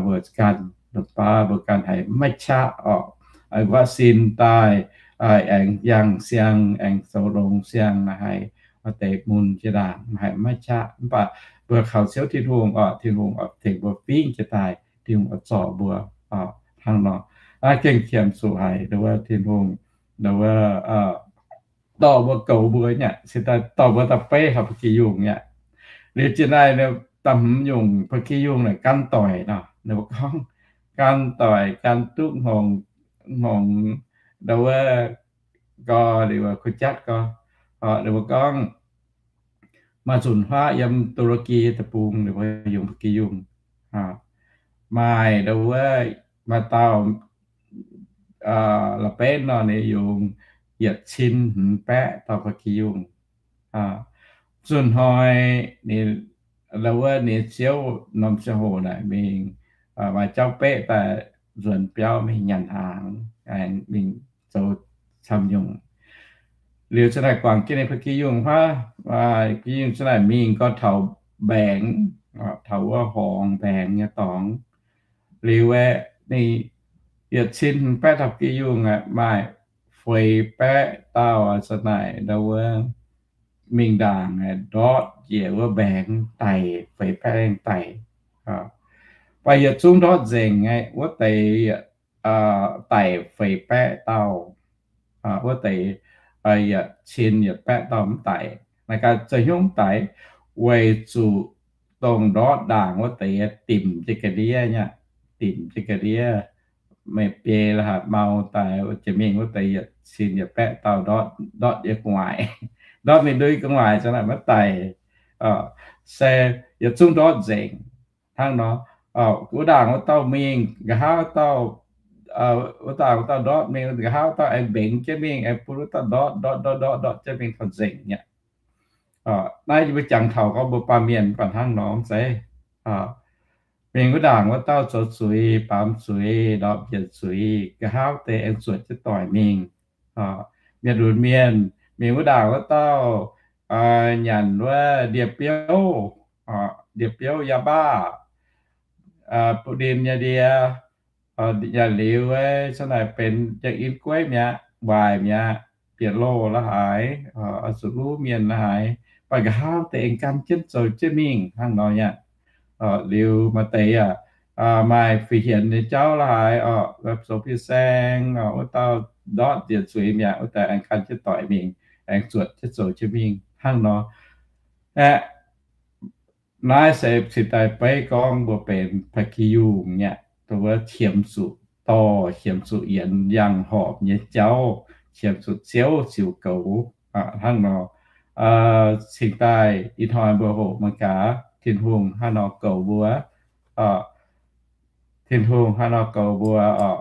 Mbuo ganh lomh baav mbuo ganh haiz maiv qaqv oc, nquaqv sin daaih, aengx yangh siang, aengx zoux longx siang naaic, haiz deix mun jiex ndaangc haiz maiv qaqv. Mv baac mbuo kaux Ziouv Tin-Hungh oc, Tin-Hungh oix tengx mbuo fingx jiez daaih, Tin-Hungh oix zorc mbuo hnangv nor. Gengh qiemx zuqc haiz nduov wuov Tin-Hungh nduov wuov dorh mbuo goux mbuo nyei aqv, se daaih dorh mbuo daaih beiv taux ba'gi yungh nyei aqv. Liuz jiex naaiv da'hmz nyungc ba'gi yungh naaic gan doic nor, ninh mbuo gorngv gan doic, gan duqv hngongx, hngongx nduov wuov gau, liuz kuh jatv gau, ninh mbuo gorngv maaih nzunc huaav yiem Tuu^lo^ki deic-bung, ninh mbuo yungz ba'gi yungh, maaih nduov wuov, maaih dauh la'benv nor, ninh yungz yietc cin hmz baeqv dauh ba'gi yungh. Zunh hnoi ninh, nduov wuov ninh ziouv norm ziangh hoc naaic mingh, maaih jauv beqv daaih nzuonx biauv mingh nyanc hnaangx, mingh zoux camv nyungc. Liuz cin naaic guangc jienv ninh ba'gi yungh huaav, ba'gi yungh cin naaic mingh gau taux mbaengx, taux wuov horngz mbaengx nyei dorngx. Liuz aeqv, ninh yietc cin hmz baeqv dauh ba'gi yungh aeqv, maaih feix baeqv dauh cin naaic nduov wuov mingh ndaangc ndortv njiec wuov mbaengx daic, feix baeqv lengh daic. Mv baac yietc zungv ndortv nzengc aqv, wuov deix daic feix baeqv dauh, wuov deix yietc cin yietc baeqv dauh mv daic. Naaic gaax zoux hnyouv mv daic, weic zuqc dongh ndortv ndaangc wuov deix dimc jienv ga'ndiev nyei, dimc jienv ga'ndiev, meih biei la'haaix mau daaih jiex mingh wuov deix yietc cin yietc baeqv dauh ndortv, ndortv yiem gu'nguaaic, ndortv mingh ndui gu'nguaaic caux naaic maiv daic, se yietc zungv ndortv nzengc hnangv nor. Wuov ndaangc wuov dauh mingh, nqa'haav dauh, wuov ndaangc wuov dauh ndortv mingh, nqa'haav dauh aengx mbengx jienv mingh, aengx bun wuov dauh ndortv, ndortv, ndortv, ndortv, ndortv jienv mingh taux nzengc nyei. Naaiv yie mbuo jangx taux gorngv mbuo baamh mienh mv baac hnangv nor mv zeiz. Mingh wuov ndaangc wuov dauh zoux zuiz, baamz zuiz, ndorpc njiec zuiz, nqa'haav deix aengx zuotc jienv doic mingh. Mienh lunx mienh mingh wuov ndaangc wuov dauh nyanc wuov ndie-biouv, ndie-biouv ยาบ้า, ปูนนี้ nyei ndie, nyanc liuz, hnangv naaic benx jangx in gueiv mi'aqv, waaic mi'aqv, bieqc loh la'haaix, oix zuqc luv mienh la'haaix, baac nqa'haav deix aengx gan jienv zoux jienv mingh hnangv nor aqv. Liuz maaih deix aac, maaih fih hienx nyei jauv la'haaix, zoux fin-saeng, wuov dauh ndortv njiec zuiz mi'aqv, wuov deix aengx gan jienv doic mingh, aengx zuotc jienv zoux jienv mingh hnangv nor. Aeqv, naaiv se cingx daaih beiv gorngv mbuo benx ba'gi yungh nyei aqv, dongh wuov qiemx zuqc dorh, qiemx zuqc yienx yangh horpc nyei jauv, qiemx zuqc Ziouv ziux goux hnangv nor. Cingx daaih ih hnoi mbuo hoqc mangc gaax Tin-Hungh haaix nor goux mbuo. Tin-Hungh haaix nor goux mbuo oc?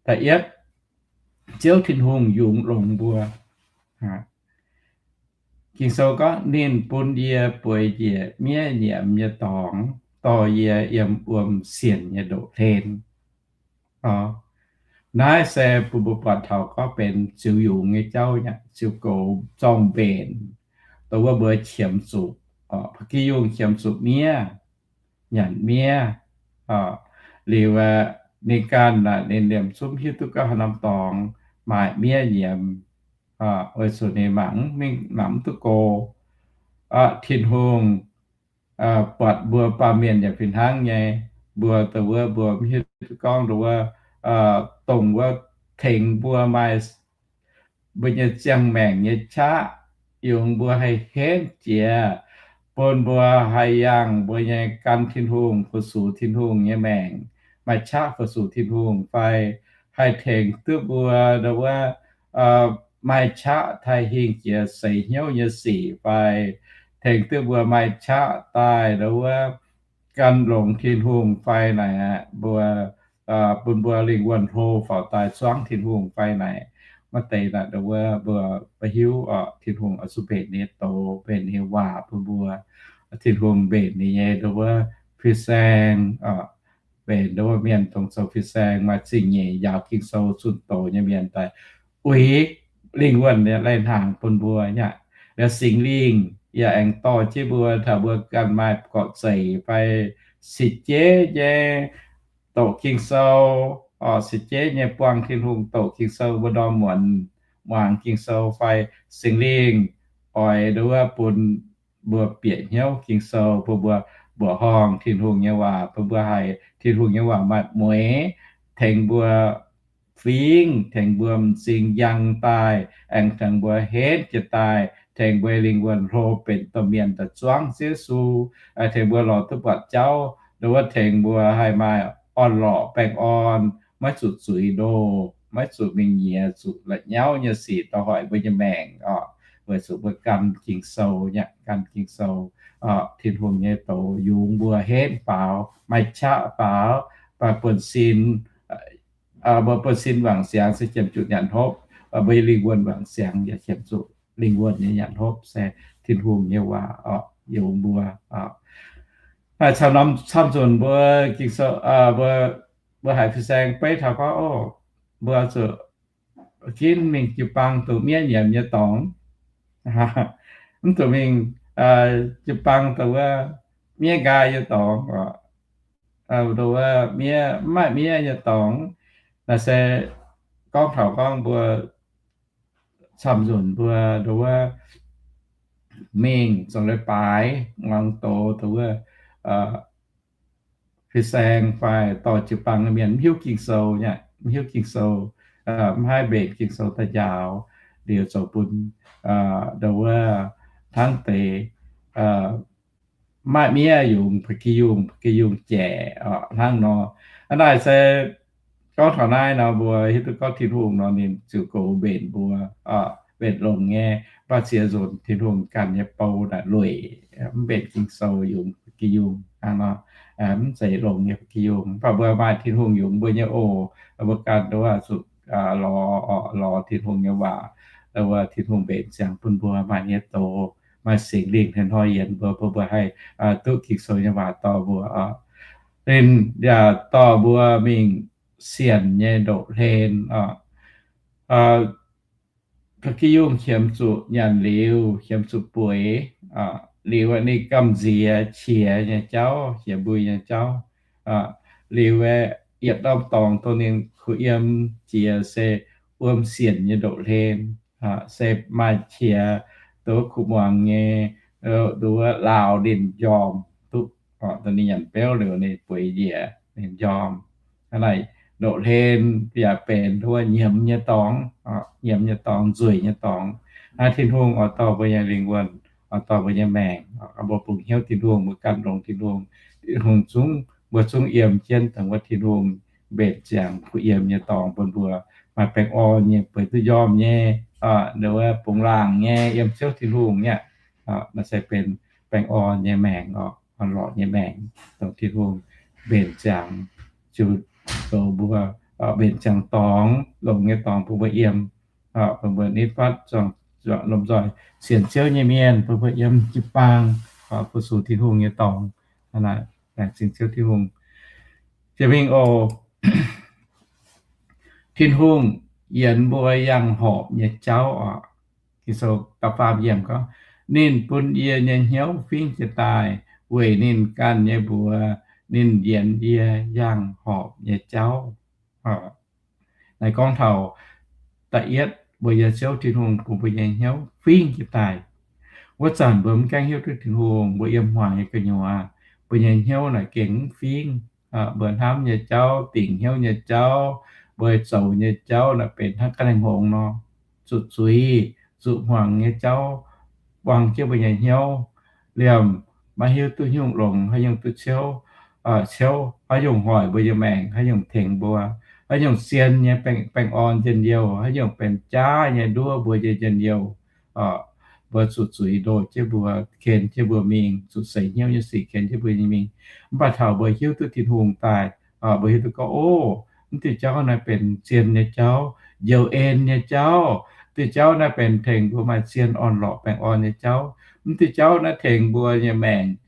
Da'yietv, Ziouv Tin-Hungh yungz longx mbuo. Ging-Sou gorngv, ninh bun yie bueix njiec miev nyiemz nyei dorngx, dorh yie yiem wuom sienc nyei ndoqv hlen. Naaiv se bun mbuo buatc taux gorngv benx ziux yungz nyei jauv, ziux goux zorng-mbenc, dongh wuov mbuo qiemx zuqc, ba'gi yungh qiemx zuqc miev, nyanc miev, liuz ninh ganh ninh liemh zungv hiuv duqv gorngv haaix norm dorngx maaih miev nyiemz, weic zuqc ninh mangc, mangc mv duqv go. Tin-Hungh buatc mbuo baamh mienh yaac fih hnangv nyei. Mbuo dongh wuov mbuo mv hiuv duqv gorngv dongh wuov, dongh wuov tengx mbuo maaih mbuo nyei ziangh maengc nyei qaqv, yungz mbuo haih henv jiex, bun mbuo haih yangh mbuo nyei gan Tin-Hungh, fu-sux Tin-Hungh nyei maengc, maaih qaqv fu-sux Tin-Hungh fai haih tengx duqv mbuo ndau wuov maaih qaqv taaih hingh jiex seix hnyouv nyei sic fai tengx duqv mbuo maaih qaqv daaih ndau wuov gan longx Tin-Hungh fai naaic aqv, mbuo bun mbuo lingh wuonh hlo faaux daaih zuangv Tin-Hungh fai naaic. Maaih deix naaic ndau wuov mbuo, mbuo hiuv Tin-Hungh oix zuqc mbenc ninh nyei doz, mbenc ninh nyei waac bun mbuo. Tin-Hungh mbenc ninh nyei ndau wuov fin-saeng, mbenc ndau wuov mienh dongh zoux fin-saeng maaih zingh nyeic njaaux Ging-Sou zunh doz nyei mienh daaih uix lingh wuonh nyei lai-hnaangx bun mbuo nyei aqv. Liuz Singx Lingh yaac aengx dorh jienv mbuo taux mbuo ganh maaih gorqv-zeic fai se jeiv nyei doqc Ging-Sou, se jeiv nyei buangh Tin-Hungh doqc Ging-Sou, mbuo ndorm muonz muangx Ging-Sou fai Singx Lingh oix ndau wuov bun mbuo bieqc hnyouv Ging-Sou, bun mbuo mbuoqc horngh Tin-Hungh nyei waac, bun mbuo haiz Tin-Hungh nyei waac maaih mueix, tengx mbuo fingx, tengx mbuo m'zing njang daaih, aengx tengx mbuo henv jiez daaih, tengx mbuo lingh wuonh hlo benx domh mienh daaih zuangv Yesu, tengx mbuo lorz duqv buatc jauv, ndau wuov tengx mbuo haih maaih orn-lorqc baengh orn, maiv zuqc zuiz ndoh, maiv zuqc mingh nyiex zuqc la'nyauv nyei sic dorh hoic mbuo nyei maengc oc. Weic zuqc mbuo gan Ging-Sou nyei, gan Ging-Sou, Tin-Hungh nyei doz yungz mbuo henv faaux, maaih qaqv faaux, maaih buonv-sin, mbuo buonv-sin wangc siangx se qiemx zuqc nyanc hopv, mbuo nyei lingh wuonh wangc siangx yaac qiemx zuqc lingh wuonh nyei nyanc hopv se Tin-Hungh nyei waac oc, yungz mbuo. Naaiv caux norm camv-nzunc mbuo Ging-Sou, mbuo, mbuo haiz fin-saeng beiv taux gorngv, oc, mbuo zuqc ginv mingh jiu-baang duqv miev nyiemz nyei dorngx, mv zuqc mingh jiu-baang duqv wuov miev nqaai nyei dorngx, duqv wuov miev, mv maaih miev nyei dorngx. Naaiv se gorngv taux gorngv mbuo camv-nzunc mbuo duqv wuov mingh zoux leiz-baaix, muangx doz, duqv wuov fin-saeng fai dorh jiu-baang mienh mv hiuv Ging-Sou nyei, mv hiuv Ging-Sou, mv haih mbenc Ging-Sou daaih njaaux, liuz zoux bun ndau wuov hnangv deix maaih miev yungz, ba'gi yungh, ba'gi yungh jaic hnangv nor. Hnangv naaic se gorngv taux naaiv nor, mbuo hiuv duqv gorngv Tin-Hungh nor ninh ziouc goux mbenc mbuo, mbenc longx nyei, mv baac ziex nzunc Tin-Hungh ganh nyei bou naaic lueic, mv mbenc Ging-Sou yungz, ba'gi yungh hnangv nor, mv zeiz longx nyei ba'gi yungh. Mv baac mbuo maaih Tin-Hungh yungz mbuo nyei oc, mbuo ganh ndau wuov zuqc lorz, lorz Tin-Hungh nyei waac, ndau wuov Tin-Hungh mbenc ziangx bun mbuo maaih nyei doz, maaih Singx Lingh hnoi-hnoi yienx mbuo, bun mbuo haih duqv Ging-Sou nyei waac dorh mbuo, ninh yaac dorh mbuo mingh sienx nyei ndoqv hlen oc. Ba'gi yungh qiemx zuqc nyanc liuz, qiemx zuqc bueix, liuz ninh gamh nziex qiex nyei jauv, qiex mbui nyei jauv, liuz aeqv, yietc norm dorngx dongh ninh kuh yiem jiex se wuom sienc nyei ndoqv hlen, se maaih qiex, duqv kuh muangx nyei, duqv laauc ninh njormh duqv, dongh ninh nyanc beuv liuz ninh bueix njiec ninh njormh. Hnangv naaic, ndoqv hlen yaac benx duqv nyiemz nyei dorngx, nyiemz nyei dorngx, nzueic nyei dorngx. Naaiv Tin-Hungh oix dorh mbuo nyei lingh wuonh, oix dorh mbuo nyei maengc, mbuo bungx hnyouv Tin-Hungh, mbuo ganh longx Tin-Hungh, Tin-Hungh zungv, mbuo zungv yiem jienv dongh wuov Tin-Hungh mbenc ziangx kuh yiem nyei dorngx bun mbuo maaih baengh orn nyei, bueix duqv njormh nyei, ndau wuov bungx laangc nyei, yiem Ziouv Tin-Hungh nyei. Naaiv se benx baengh orn nyei maengc oc, orn-lorqc nyei maengc, dongh Tin-Hungh mbenc ziangx, ziouc zoux mbuo mbenc ziangx dorngx, longx nyei dorngx bun mbuo yiem, bun mbuo nitv fatv zuangx lomh nzoih sienx Ziouv nyei mienh, bun mbuo yiem jiu-baang fu-sux Tin-Hungh nyei dorngx. Laengz zingh Ziouv Tin-Hungh. Jiex mingh oc. Tin-Hungh yienx mbuo yangh horpc nyei jauv oc. Ging-Sou da'faam yiemc gorngv, ninh bun yie nyei hnyouv fingx jiez daaih weic ninh ganh nyei mbuox, ninh yienx yie yangh horpc nyei jauv. Naaiv gorngv taux da'yietv mbuo nyei Ziouv Tin-Hungh bun mbuo nyei hnyouv fingx jiez daaih. Wuov zanc mbuo mv gaengh hiuv duqv Tin-Hungh, mbuo yiem hmuangx nyei gu'nyuoz, mbuo nyei hnyouv naaic gengh mv fingx. Mbuo hnamv nyei jauv, dingc hnyouv nyei jauv, mbuo zoux nyei jauv naaic benx hnangv ga'naaiv hngongx nor, zuqc zuiz, zuqc hmuangx nyei jauv buang jienv mbuo nyei hnyouv. liemh, maiv hiuv duqv nyungc longx, haaix nyungc duqv ciouv, ciouv, haaix nyungc hoic mbuo nyei maengc, haaix nyungc tengx mbuo, haaix nyungc zien nyei baengh orn njien-youh, haaix nyungc benx jaav nyei nduov mbuo nyei njien-youh. Mbuo zuqc zuiz ndoh jienv mbuo, ken jienv mbuo mingh, zuqc seix hnyouv nyei sic ken jienv mbuo nyei mingh. Mv baac taux mbuo hiuv duqv Tin-Hungh daaih, mbuo hiuv duqv gorngv, ov, mv diuh jauv naaiv benx zien nyei jauv, njoux en nyei jauv. Diuh jauv naaiv benx tengx mbuo maaih zien orn-lorqc baengh orn nyei jauv. Mv diuh jauv naaiv tengx mbuo nyei maengc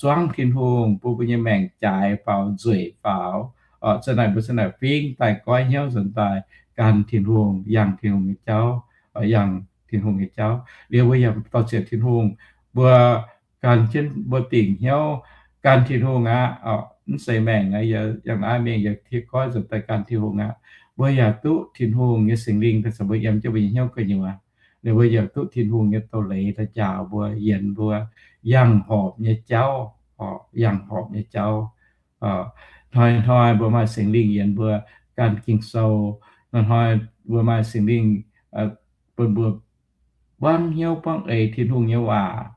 zuangv Tin-Hungh, bun mbuo nyei maengc jaaix faaux, nzueic faaux. Za'naaic mbuo za'naaic fingx daaih goiv hnyouv nzuonx daaih gan Tin-Hungh, yangh Tin-Hungh nyei jauv, yangh Tin-Hungh nyei jauv. Liuz mbuo yaac dorh ziec Tin-Hungh, mbuo gan jienv mbuo dingc hnyouv gan Tin-Hungh aqv. Mv zeiz maengc aqv, yangh naaiv mingh yaac tiev goiv nzuonx daaih gan Tin-Hungh aqv. Mbuo yaac duqv Tin-Hungh nyei Singx Lingh daaih caux mbuo yiem jienv mbuo nyei hnyouv gu'nyuoz. Liuz mbuo yaac duqv Tin-Hungh nyei doz-leiz daaih njaaux mbuo, yienx mbuo yangh horpc nyei jauv, yangh horpc nyei jauv. Hnoi-hnoi mbuo maaih Singx Lingh yienx mbuo gan Ging-Sou. Hnoi-hnoi mbuo maaih Singx Lingh bun mbuo buangv hnyouv buangv eix Tin-Hungh nyei waac,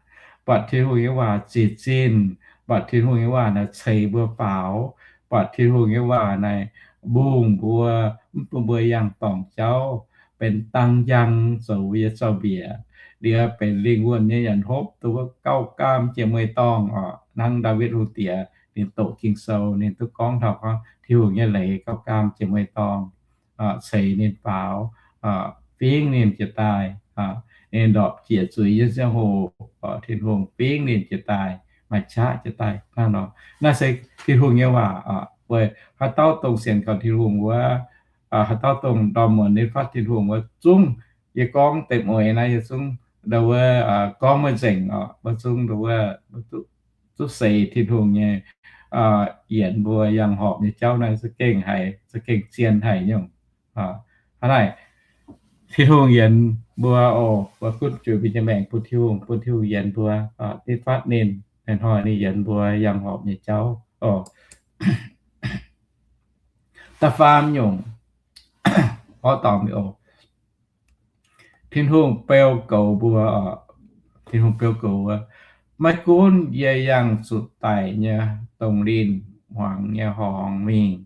buatc Tin-Hungh nyei waac ziec zinh, buatc Tin-Hungh nyei waac naaic ceix mbuo faaux, buatc Tin-Hungh nyei waac naaic mbungh mbuo, mv bun mbuo yangh dorngc jauv, benx dang njang zoux mbuo nyei zaux-mbiec. Liuz benx lingh wuonh nyei nyanc hopv, dongh wuov gauh gaam jiex mueiz-dorngh oc. Hnangv Ndaawitv Hungh Diex ninh doqc Ging-Sou, ninh duqv gorngv taux gorngv Tin-Hungh nyei leiz gauh gaam jiex mueiz-dorngh, ceix ninh faaux, fingx ninh jiez daaih. Ninh ndorpc jiex zuiz nyei ziangh hoc, Tin-Hungh fingx ninh jiez daaih, maaih qaqv jiez daaih hnangv nor. Naaiv se Tin-Hungh nyei waac. Weic haaix dauh dongh sienx kaux Tin-Hungh wuov, haaix dauh dongh ndorm muonz ninh fatv Tin-Hungh wuov, zungv yie gorngv deix mueiz naaiv yie zungv ndau wuov gorngv maiv nzengc oc. Mbuo zungv ndau wuov duqv seix Tin-Hungh nyei yienx mbuo yangh horpc nyei jauv naaiv za'gengh haiz, za'gengh zien haic nyungc. Hnangv naaic, Tin-Hungh yienx mbuo oc, mbuo gunv zuiz mbuo nyei maengc bun Tin-Hungh, bun Tin-Hungh yienx mbuo, dinh fatv ninh, hnoi-hnoi ninh yienx mbuo yangh horpc nyei jauv oc. Da'faam nyungc, orv dorngx mingh oc. Tin-Hungh beu goux mbuo oc. Tin-Hungh beu goux mbuo, maiv gunv yie yangh zuqc daic nyei dongh linh, hmuangx nyei horngz mingh,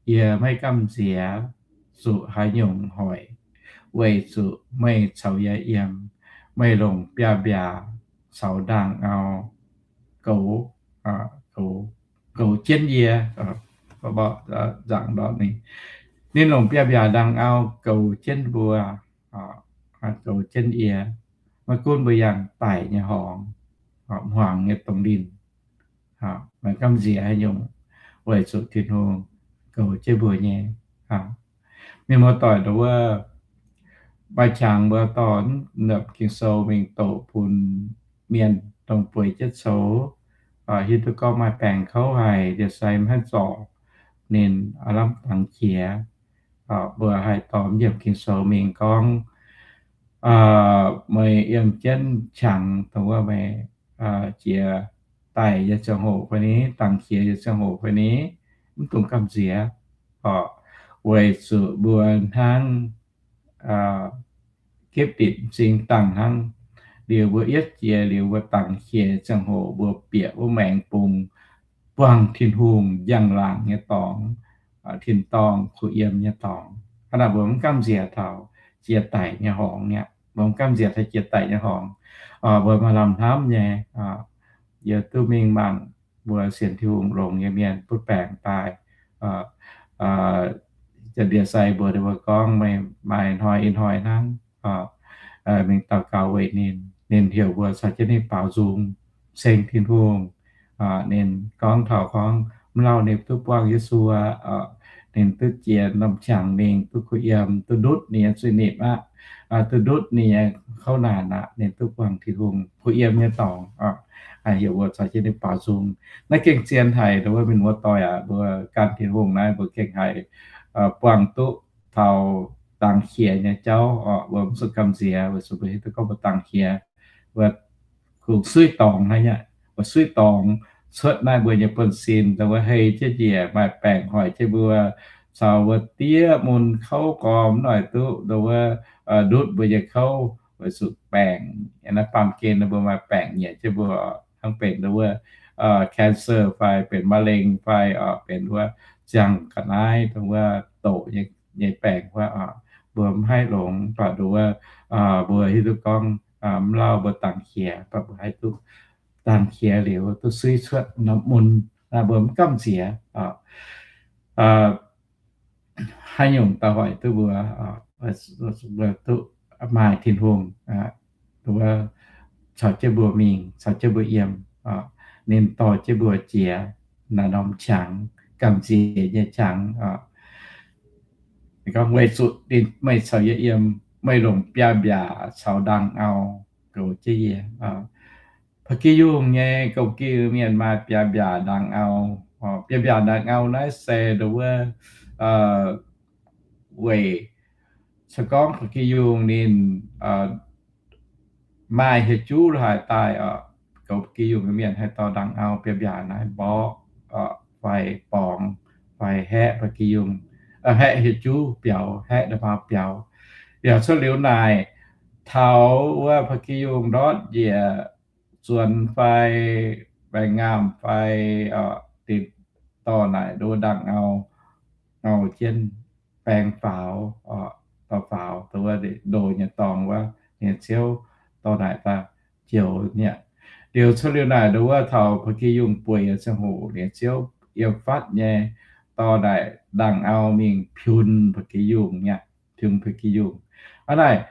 yie maiv gamh nziex zuqc haaix nyungc hoic, weic zuqc meih caux yie yiem. Meih longc biaav-mbiaac caux ndaangh-au goux, goux jienv yie. Nzangc ndortv ninh, ninh longc biaav-mbiaac ndaangh-au goux jienv mbuo, goux jienv yie. Maiv gunv mbuo yangh daic nyei horngz, hmuangx nyei dongh linh, maiv gamh nziex haaix nyungc, weic zuqc Tin-Hungh goux jienv mbuo nyei. Mienh muoz-doic, ndau wuov maaih qangx mbuo dorh naaiv Ging-Sou mingh doqc bun mienh dongh bueix jienv coux, hiuv duqv gorngv maaih baengc kouv haic, ndie-sai maiv haih zorc, ninh aav lamh dangx qiex. Mbuo haih dorh mv yiemc Ging-Sou mingh gorngv, meih yiem jienv qangx dongh wuov meih jiex daic nyei ziangh hoc fai ni, dangx qiex nyei ziangh hoc fai ni, mv dungx gamh nziex. Weic zuqc mbuo hnangv gipv ditc m'zing dangh hnangv. Liuz mbuo yietv jiex liuz mbuo dangx qiex ziangh hoc mbuo bieqc wuov maengx bung, buangh Tin-Hungh njang-laangc nyei dorngx, tin-dorngh kuh yiem nyei dorngx. Hnangv naaic mbuo mv gamh nziex taux jiex daic nyei horngz aqv. Mbuo mv gamh nziex taux jiex daic nyei horngz. Mbuo maaih lamh hnamv nyei, yie duqv mingh mangc mbuo sienx Tin-Hungh longx nyei mienh butv baengc daaih. Ndie-sai mbuox ninh mbuo gorngv, meih maaih hnoi ih hnoi hnangv, mingh daux gaux weic ninh. Ninh heuc mbuo caux jienv ninh baaux nzung ceng Tin-Hungh. Ninh gorngv taux gorngv mv lauh ninh duqv buangh Yesu aqv, ninh duqv jiex norm qangx mingh, duqv kuh yiem, duqv ndutv ninh nyei zuiz-nipc aqv, duqv ndutv ninh nyei kouv naanc aqv, ninh duqv buangh Tin-Hungh kuh yiem nyei dorngx. Heuc mbuo caux jienv ninh baaux nzung. Naaiv gengh zien haic, ndau wuov mienh muoz-doic aac, mbuo gan Tin-Hungh naaiv mbuo gengh haih buangh duqv taux dangx qiex nyei jauv oc. Mbuo mv zuqc gamh nziex weic zuqc mbuo hiuv duqv gorngv mbuo dangx qiex, mbuo kungx suiv dorngx hnangv aqv. Mbuo suiv dorngx cuotv naaiv mbuo nyei buonv-sin, ndau wuov hei jienv njiec, maaih baengc hoic jienv mbuo, caux wuov diev mun kouv gormx noic duqv, ndau wuov ndutv mbuo nyei kouv, weic zuqc baengc, naaiv baamh gen mbuo maaih baengc nyanc jienv mbuo, hnangv benx wuov cancer fai benx มะเร็ง fai benx wuov ziangh ga'naaiv dongh wuov doqc nyei baengc wuov, mbuo mv haih longx, mv baac dongh wuov mbuo hiuv duqv gorngv mv lauh mbuo dangx qiex, mv baac mbuo haih duqv dangx qiex liuz duqv suiv cuotv norm mun, mbuo mv gamh nziex. Haaix nyungc daaih hoic duqv mbuo, mbuo duqv maaih Tin-Hungh, wuov, caux jienv mbuo mingh, caux jienv mbuo yiem, ninh dorh jienv mbuo jiex naaiv norm qangx, gamh nziex nyei qangx. Gorngv weic zuqc ninh, meih caux yie yiem, meih longc biaav-mbiaac caux ndaangh-au goux jienv yie. Ba'gi yungh nyei gouv-giv mienh maaih biaav-mbiaac ndaangh-au. Biaav-mbiaac ndaangh-au naaiv se dongh wuov, weic, se gorngv ba'gi yungh ninh maaih hieh juv la'haaix daaih, goux ba'gi yungh nyei mienh haih dorh ndaangh-au biaav-mbiaac naaiv mborqv fai borngz fai haeqv ba'gi yungh, haeqv hieh juv biaux, haeqv nda'maauh biaux. Yaac cuotv liuz naaic, taux wuov ba'gi yungh ndortv njiec zuonx fai baengh ngaamh fai, ninh dorh naaic nduov ndaangh-au, ngau jienv baeng faaux, dorh faaux dongh wuov ndoh nyei dorngx wuov, ninh ziouv dorh naaic daaih joux mi'aqv. Liuz cuotv liuz naaic nduov wuov taux ba'gi yungh bueix nyei ziangh hoc, ninh ziouv yiem fatv nyei dorh naaic ndaangh-au mingh piun ba'gi yungh mi'aqv, piun ba'gi yungh. Hnangv naaic,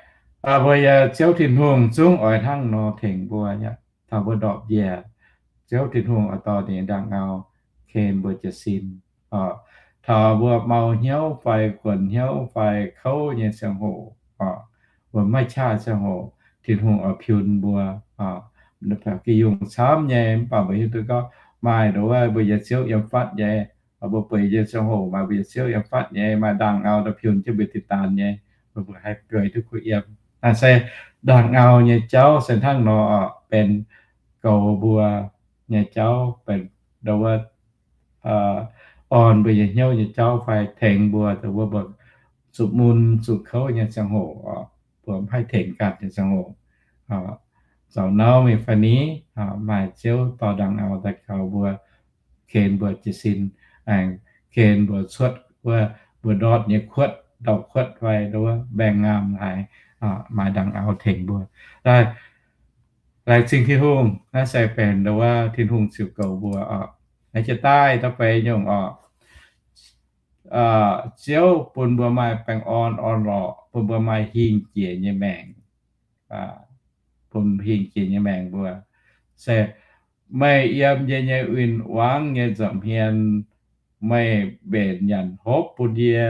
mbuo nyei Ziouv Tin-Hungh zungv oix hnangv nor tengx mbuo mi'aqv. Taux mbuo ndorpc njiec, Ziouv Tin-Hungh oix dorh ninh ndaangh-au ken mbuo jiez sin. Taux mbuo mau hnyouv fai kuonx hnyouv fai kouv nyei ziangh hoc, mbuo maiv qaqv ziangh hoc, Tin-Hungh oix piun mbuo. Ba'gi yungh camv nyei, mv baac mbuo hiuv duqv gorngv maaih nduov wuov mbuo nyei Ziouv yiem fatv nyei. Mbuo bueix nyei ziangh hoc maaih mbuo nyei Ziouv yiem fatv nyei, maaih ndaangh-au daaih piun jienv mbuo tin-daanh nyei, mbuo haih bueix duqv kuh yiem. Naaiv se ndaangh-au nyei jauv se hnangv nor benx goux mbuo nyei jauv, benx nduov wuov orn mbuo nyei hnyouv nyei jauv fai tengx mbuo dongh wuov mbuo zuqc mun zuqc kouv nyei ziangh hoc, mbuo mv haih tengx ganh nyei ziangh hoc. Zaux nauv mingh fai ni, maaih Ziouv dorh ndaangh-au daaih kaux mbuo, ken mbuo jiez sin, aengx ken mbuo cuotv wuov mbuo ndortv nyei kuotv, ndau-kuotv fai nduov wuov mbaengx-ngaamh haaix, maaih ndaangh-au tengx mbuo. Laengz zingh Tin-Hungh, naaiv se benx nduov wuov Tin-Hungh ziux goux mbuo oc. Naaiv jiex daaih da'feix nyungc oc. Ziouv bun mbuo maaih baengh orn orn-lorqc, bun mbuo maaih hingh jiex nyei maengc, bun hingh jiex nyei maengc mbuo. Se meih yiem yie nyei win-wangv nyei nza'hmien, meih mbenc nyanc hopv bun yie,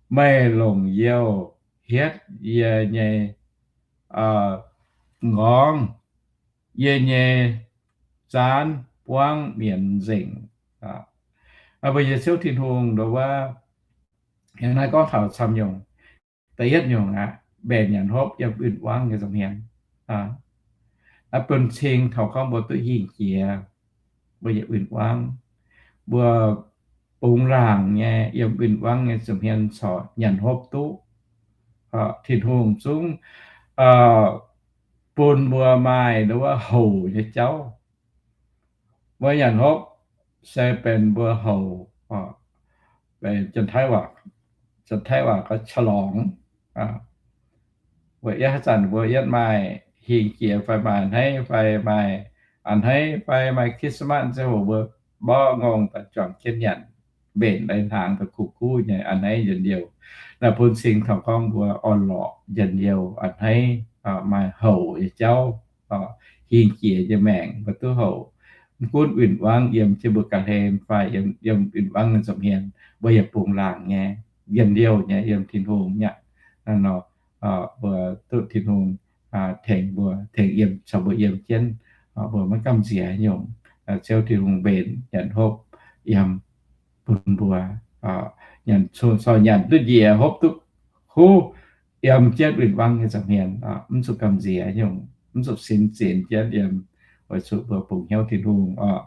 meih longc youh hietv yie nyei m'nqorngv, yie nyei zaanv buangv mienz nzengc. Mbuo nyei Ziouv Tin-Hungh nduov wuov, naaiv gorngv taux camv nyungc. Da'yietv nyungc aqv, mbenc nyanc hopv yiem win-wangv nyei nza'hmien, bun cing taux gorngv mbuo duqv hingh jiex mbuo nyei win-wangv, mbuo bungx laangc nyei yiem win-wangv nyei nza'hmien corc nyanc hopv duqv. Tin-Hungh zungv bun mbuo maaih nduov wuov houc nyei jauv. Mbuo nyanc hopv se benx mbuo houc, benx Janx-Taiv waac, Janx-Taiv waac gorngv ฉลอง. Weic yie haaix zanc mbuo yietv maaih hingh jiex fai maaih a'hneiv fai maaih a'hneiv fai maaih Christmas ziangh hoc mbuo mborqv ngongh daaih juangc jienv nyanc, mbenc lai-hnaangx daaih kuv guv nyei a'hneiv njien-youh. Naaiv bun cing taux gorngv mbuo orn-lorqc njien-youh a'hneiv, maaih houc nyei jauv, hingh jiex nyei maengc mbuo duqv houc. Mv gunv win-wangv yiem jienv mbuo ga'hlen fai yiem win-wangv nyei nza'hmien, mbuo yaac bungx laangc nyei, njien-youh nyei yiem Tin-Hungh mi'aqv. Naaiv nor, mbuo duqv Tin-Hungh tengx mbuo, tengx yiem, caux mbuo yiem jienv, mbuo maiv gamh nziex nyungc. Ziouv Tin-Hungh mbenc nyanc hopv yiem bun mbuo, nyanc, corc nyanc duqv njiec, hopv duqv huv, yiem jienv win-wangv nyei nza'hmien, mv zuqc gamh nziex nyungc, mv zuqc sin zinx jienv yiem, weic zuqc mbuo bungx hnyouv Tin-Hungh oc.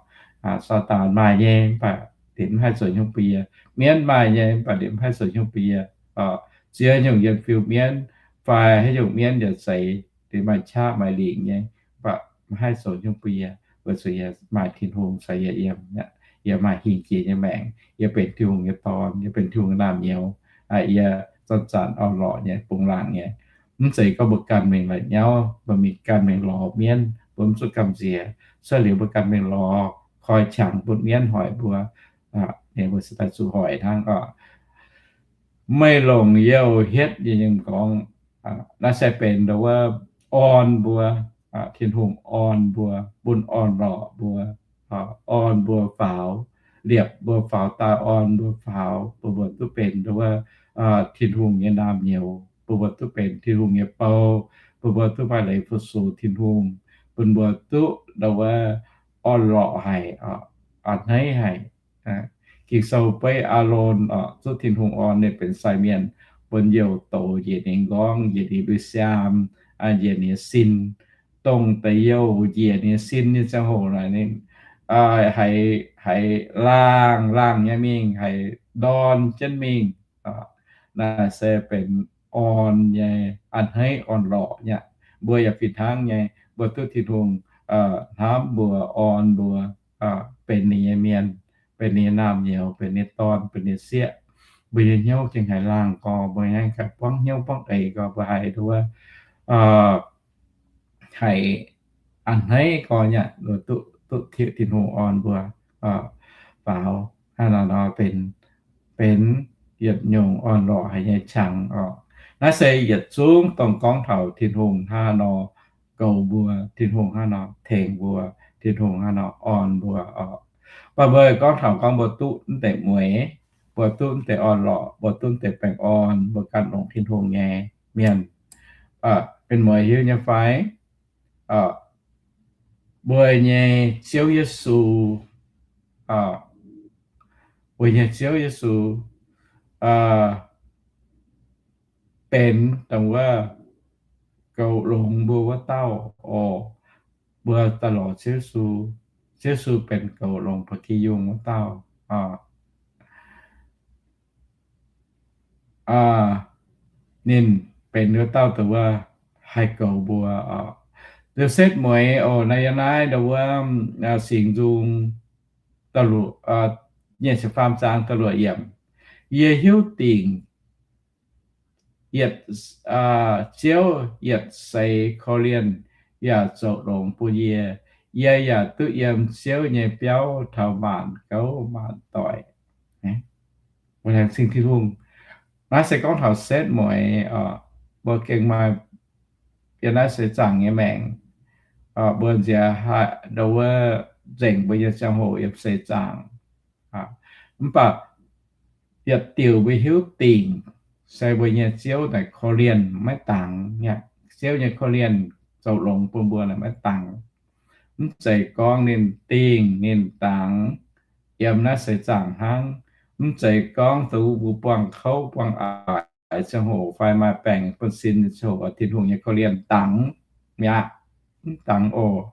Saadaan maaih nyei, mv baac ninh mv haih zoux hnyouv bun yie. Mienv maaih nyei, mv baac ninh mv haih zoux hnyouv bun yie. Ziex nyungc yiem fiu mienv, fai haaix nyungc mienv yaac zeiz, deix maaih qaqv maaih lingc nyei, mv baac maiv haih zoux nyungc bun yie, weic zuqc yie maaih Tin-Hungh caux yie yiem, yie maaih hingh jiex nyei maengc, yie benx Tin-Hungh nyei dorn, yie benx Tin-Hungh nyei naamh nyouz, yie zanc-zanc orn-lorqc nyei, bungx laangc nyei. Mv zeiz gorngv mbuo ganh mingh la'nyauv, mbuo mingh ganh mingh lorz mienv, mbuo mv zuqc gamh nziex. Cuotv liuz mbuo ganh mingh lorz, koi qangx bun mienv hoic mbuo, ninh mbuo se daaih zuqc hoic hnangv oc. Meih longc youh hietv nyei gorngv, naaiv se benx ndau wuov orn mbuo, Tin-Hungh orn mbuo, bun orn-lorqc mbuo, orn mbuo faaux, liepc mbuo faaux daaih, orn mbuo faaux, bun mbuo duqv benx ndau wuov Tin-Hungh nyei naamh nyouz, bun mbuo duqv benx Tin-Hungh nyei bou, bun mbuo duqv maaih leiz fu-sux Tin-Hungh, bun mbuo duqv ndau wuov orn-lorqc haic, a'hneiv haic. Ging-Sou beiv Aalon oc, zuqc Tin-Hungh orn ninh benx sai mienh, bun youh douz njiec ninh nqorngv, njiec ninh mbuo siaam, njiec ninh nyei sin. Dongh deix youh njiec ninh nyei sin nyei ziangh hoc naaic ninh haiz, haiz laangh laangh nyei mingh, haiz ndorn jienv mingh. Naaiv se benx orn nyei, a'hneiv orn-lorqc nyei. Mbuo yaac fih hnangv nyei, mbuo duqv Tin-Hungh hnamv mbuo, orn mbuo, benx ninh nyei mienh, benx ninh nyei naamh nyouz, benx ninh nyei dorn, benx ninh nyei sieqv. Mbuo nyei hnyouv gengh haiz laangh gorx, mbuo nyei haiz buangv hnyouv buangv eix gorx, mbuo haiz duqv, haiz a'hneiv gorx nyei, duqv, duqv Tin-Hungh orn mbuo faaux. Hnangv naaiv nor benx, benx yietc nyungc orn-lorqc haic nyei qangx oc. Naaiv se yietc zungv dongh gorngv taux Tin-Hungh hnangv nor goux mbuo, Tin-Hungh hnangv nor tengx mbuo, Tin-Hungh hnangv nor orn mbuo oc. Mv baac mbuo gorngv taux gorngv mbuo duqv mv deix mueiz, mbuo duqv mv deix orn-lorqc, mbuo duqv mv deix baengh orn, mbuo ganh longc Tin-Hungh nyei mienh, benx mueiz hiuv nyei fai? Mbuo nyei Ziouv Yesu, mbuo nyei Ziouv Yesu benx dongh wuov goux longx mbuo wuov dauh oc. Mbuo daaih lorz Ziouv Yesu, Ziouv Yesu benx goux longx ba'gi yungh wuov dauh. Ninh benx wuov dauh dongh wuov haih goux mbuo oc. Liuz setv mueiz oc, naaiv yiem naaiv ndau wuov Singx Nzung nyic ziepc faam zaang da'luoqc yiemc, yie hiuv dingc yietc, Ziouv yietc seix korv-lienh yaac zoux longx bun yie. Yie yaac duqv yiem Ziouv nyei biauv taux maanc gouv maanc doic. Laengz zingh Tin-Hungh. Naaiv se gorngv taux setv mueiz oc, mbuo gengh maaih yiem naaiv seix zaangc nyei maengc. Mbuo nziex haih ndau wuov nzengc mbuo nyei ziangh hoc yiem seix zaangc. Mv baac yietc diuc mbuo hiuv dingc se mbuo nyei Ziouv naaic korv-lienh maiv dangx. Ziouv nyei korv-lienh zoux longx bun mbuo naaic maiv dangx. Mv zeiz gorngv ninh dingh ninh dangx yiem naaiv seix zaangc hnangv. Mv zeiz gorngv dongh mbuo buangh kouv buangh aaix ziangh hoc fai maaih baengc bun sin nyei ziangh hoc Tin-Hungh nyei korv-lienh dangx mi'aqv. Mv dangx oc.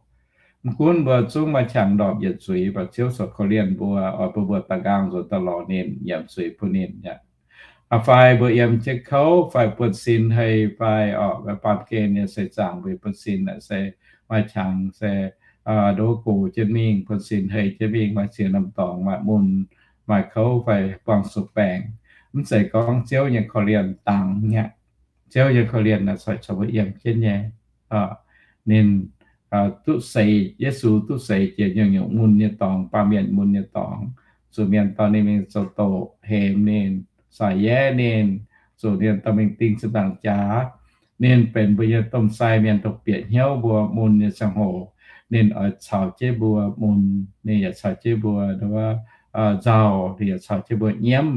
Mv gunv mbuo zungv maaih qangx ndorpc yietc zuiz, mv baac Ziouv corc korv-lienh mbuo, oix bun mbuo da'nqaang nzuonx daaih lorz ninh, yiemc zuiz bun ninh aqv. Fai mbuo yiem jienv kouv fai buonv-sin hei fai oc, baamh gen nyei seix zaangc mbuo buonv-sin naaic se maaih qangx se nduov gox jienv mingh, buonv-sin hei jienv mingh, maaih ziex norm dorngx, maaih mun, maaih kouv fai buangh zuqc baengc. Mv zeiz gorngv Ziouv nyei korv-lienh dangx mi'aqv. Ziouv nyei korv-lienh naaic corc caux mbuo yiem jienv nyei. Ninh duqv seix, Yesu duqv seix jiex nyungc-nyungc mun nyei dorngx, baamh mienh mun nyei dorngx, zuqc mienh dorh ninh mingh zoux doqc, hemx ninh, saaix yaev ninh, zuqc ninh dorh mingh ding ziepc nzaangc jaax. Ninh benx mbuo nyei domh sai mienh, dongh bieqc hnyouv mbuo mun nyei ziangh hoc. Ninh oix caux jienv mbuo mun, ninh yaac caux jienv mbuo nzauh, ninh yaac caux jienv mbuo nyiemv,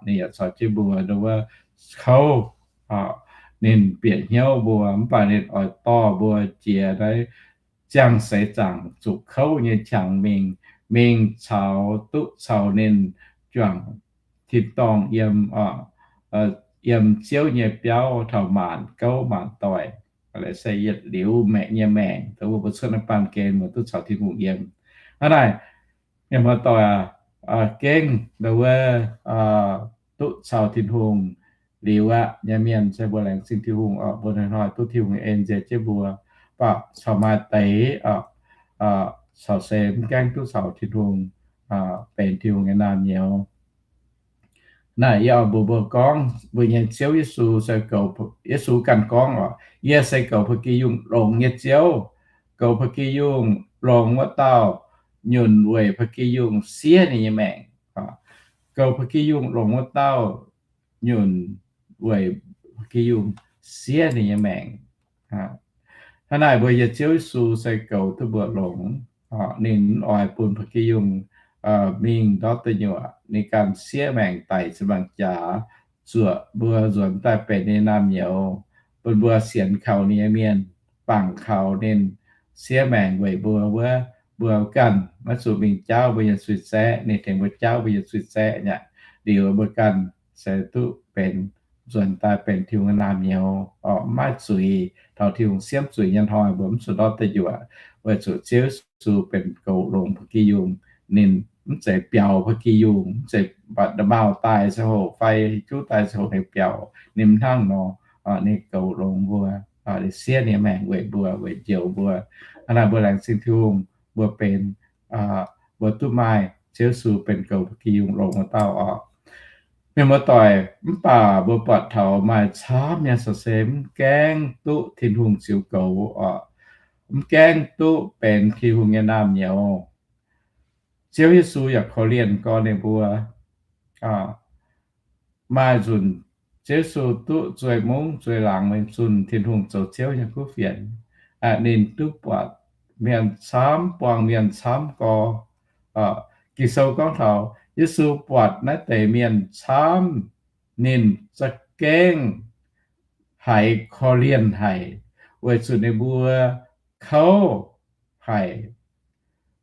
ninh yaac caux jienv mbuo nduov kouv. Ninh bieqc hnyouv mbuo, mv baac ninh oix dorh mbuo jiex naaiv ziangh seix zaangc zuqc kouv nyei qangx mingh, mingh caux, duqv caux ninh juangc tin-dorngh yiem, yiem Ziouv nyei biauv taux maanc gouv maanc doic. Laaix se yietc liuz maeqc nyei maengc, dongh mbuo cuotv naaiv baamh gen mbuo duqv caux Tin-Hungh yiem. Hnangv naaic, mienh muoz-doic aac, gengh nduov wuov duqv caux Tin-Hungh liuz aqv nyei mienh se mbuo laengz zingh Tin-Hungh oc. Mbuo hnoi-hnoi duqv Tin-Hungh en nziex jienv mbuo, mv baac corc maaih deix oc, corc se mv gaengh duqv caux Tin-Hungh benx Tin-Hungh nyei naamh nyouz. Naaiv yie oix mbuox mbuo gorngv, mbuo nyei Ziouv Yesu se goux, Yesu ganh gorngv oc, Yie se goux ba'gi yungh longx nyei Ziouv. Goux ba'gi yungh longx wuov dauh nyunc weic ba'gi yungh siev ninh nyei maengc. Goux ba'gi yungh longx wuov dauh nyunc weic ba'gi yungh siev ninh nyei maengc. Hnangv naaic mbuo nyei Ziouv Yesu se goux duqv mbuo longx. Ninh mv oix bun ba'gi yungh mingh ndortv deic nyuoqc. Ninh ganh siev maengc daic ziepc nzaangc jaax, zuoqc mbuo nzuonx daaih benx ninh naamh nyouz, bun mbuo sienx kaux ninh nyei mienh, bangc kaux ninh siev maengc weic mbuo wuov, mbuo ganh maiv zuqc mingh jaauv mbuo nyei zuiz-zaeqv. Ninh tengx mbuo jaauv mbuo nyei zuiz-zaeqv aqv. Liuz mbuo ganh se duqv benx, nzuonx daaih benx Tin-Hungh nyei naamh nyouz oc. Mv maaih zuiz, taux Tin-Hungh siemv zuiz nyei hnoi mbuo mv zuqc ndortv deic nyuoqc, weic zuqc Ziouv Yesu benx goux longx ba'gi yungh. Ninh mv zeiz biaux ba'gi yungh, mv zeiz mbatc nda'maauh daaih ziangh hoc fai juv daaih ziangh hoc ninh biaux. Ninh mv hnangv nor. Ninh goux longx mbuo, ninh siev ninh nyei maengc weic mbuo, weic njoux mbuo. Hnangv naaic mbuo laengz zingh Tin-Hungh, mbuo benx, mbuo duqv maaih Ziouv Yesu benx goux ba'gi yungh longx wuov dauh oc. Mienh muoz-doic, mv baac mbuo buatc taux maaih camv nyei se mv gaengh duqv Tin-Hungh ziux goux oc, mv gaengh duqv benx Tin-Hungh nyei naamh nyouz. Ziouv Yesu yaac korv-lienh gorx ninh mbuo. Maaih nzunc Ziouv Yesu duqv zueih mungv zueih laangz mingh zunh Tin-Hungh zoux Ziouv nyei kuv fienx. Ninh duqv buatc mienh camv, buangh mienh camv gorx. Ging-Sou gorngv taux Yesu buatc naaiv deix mienh camv, ninh za'gengh haiz korv-lienh haic, weic zuqc ninh mbuo kouv haic,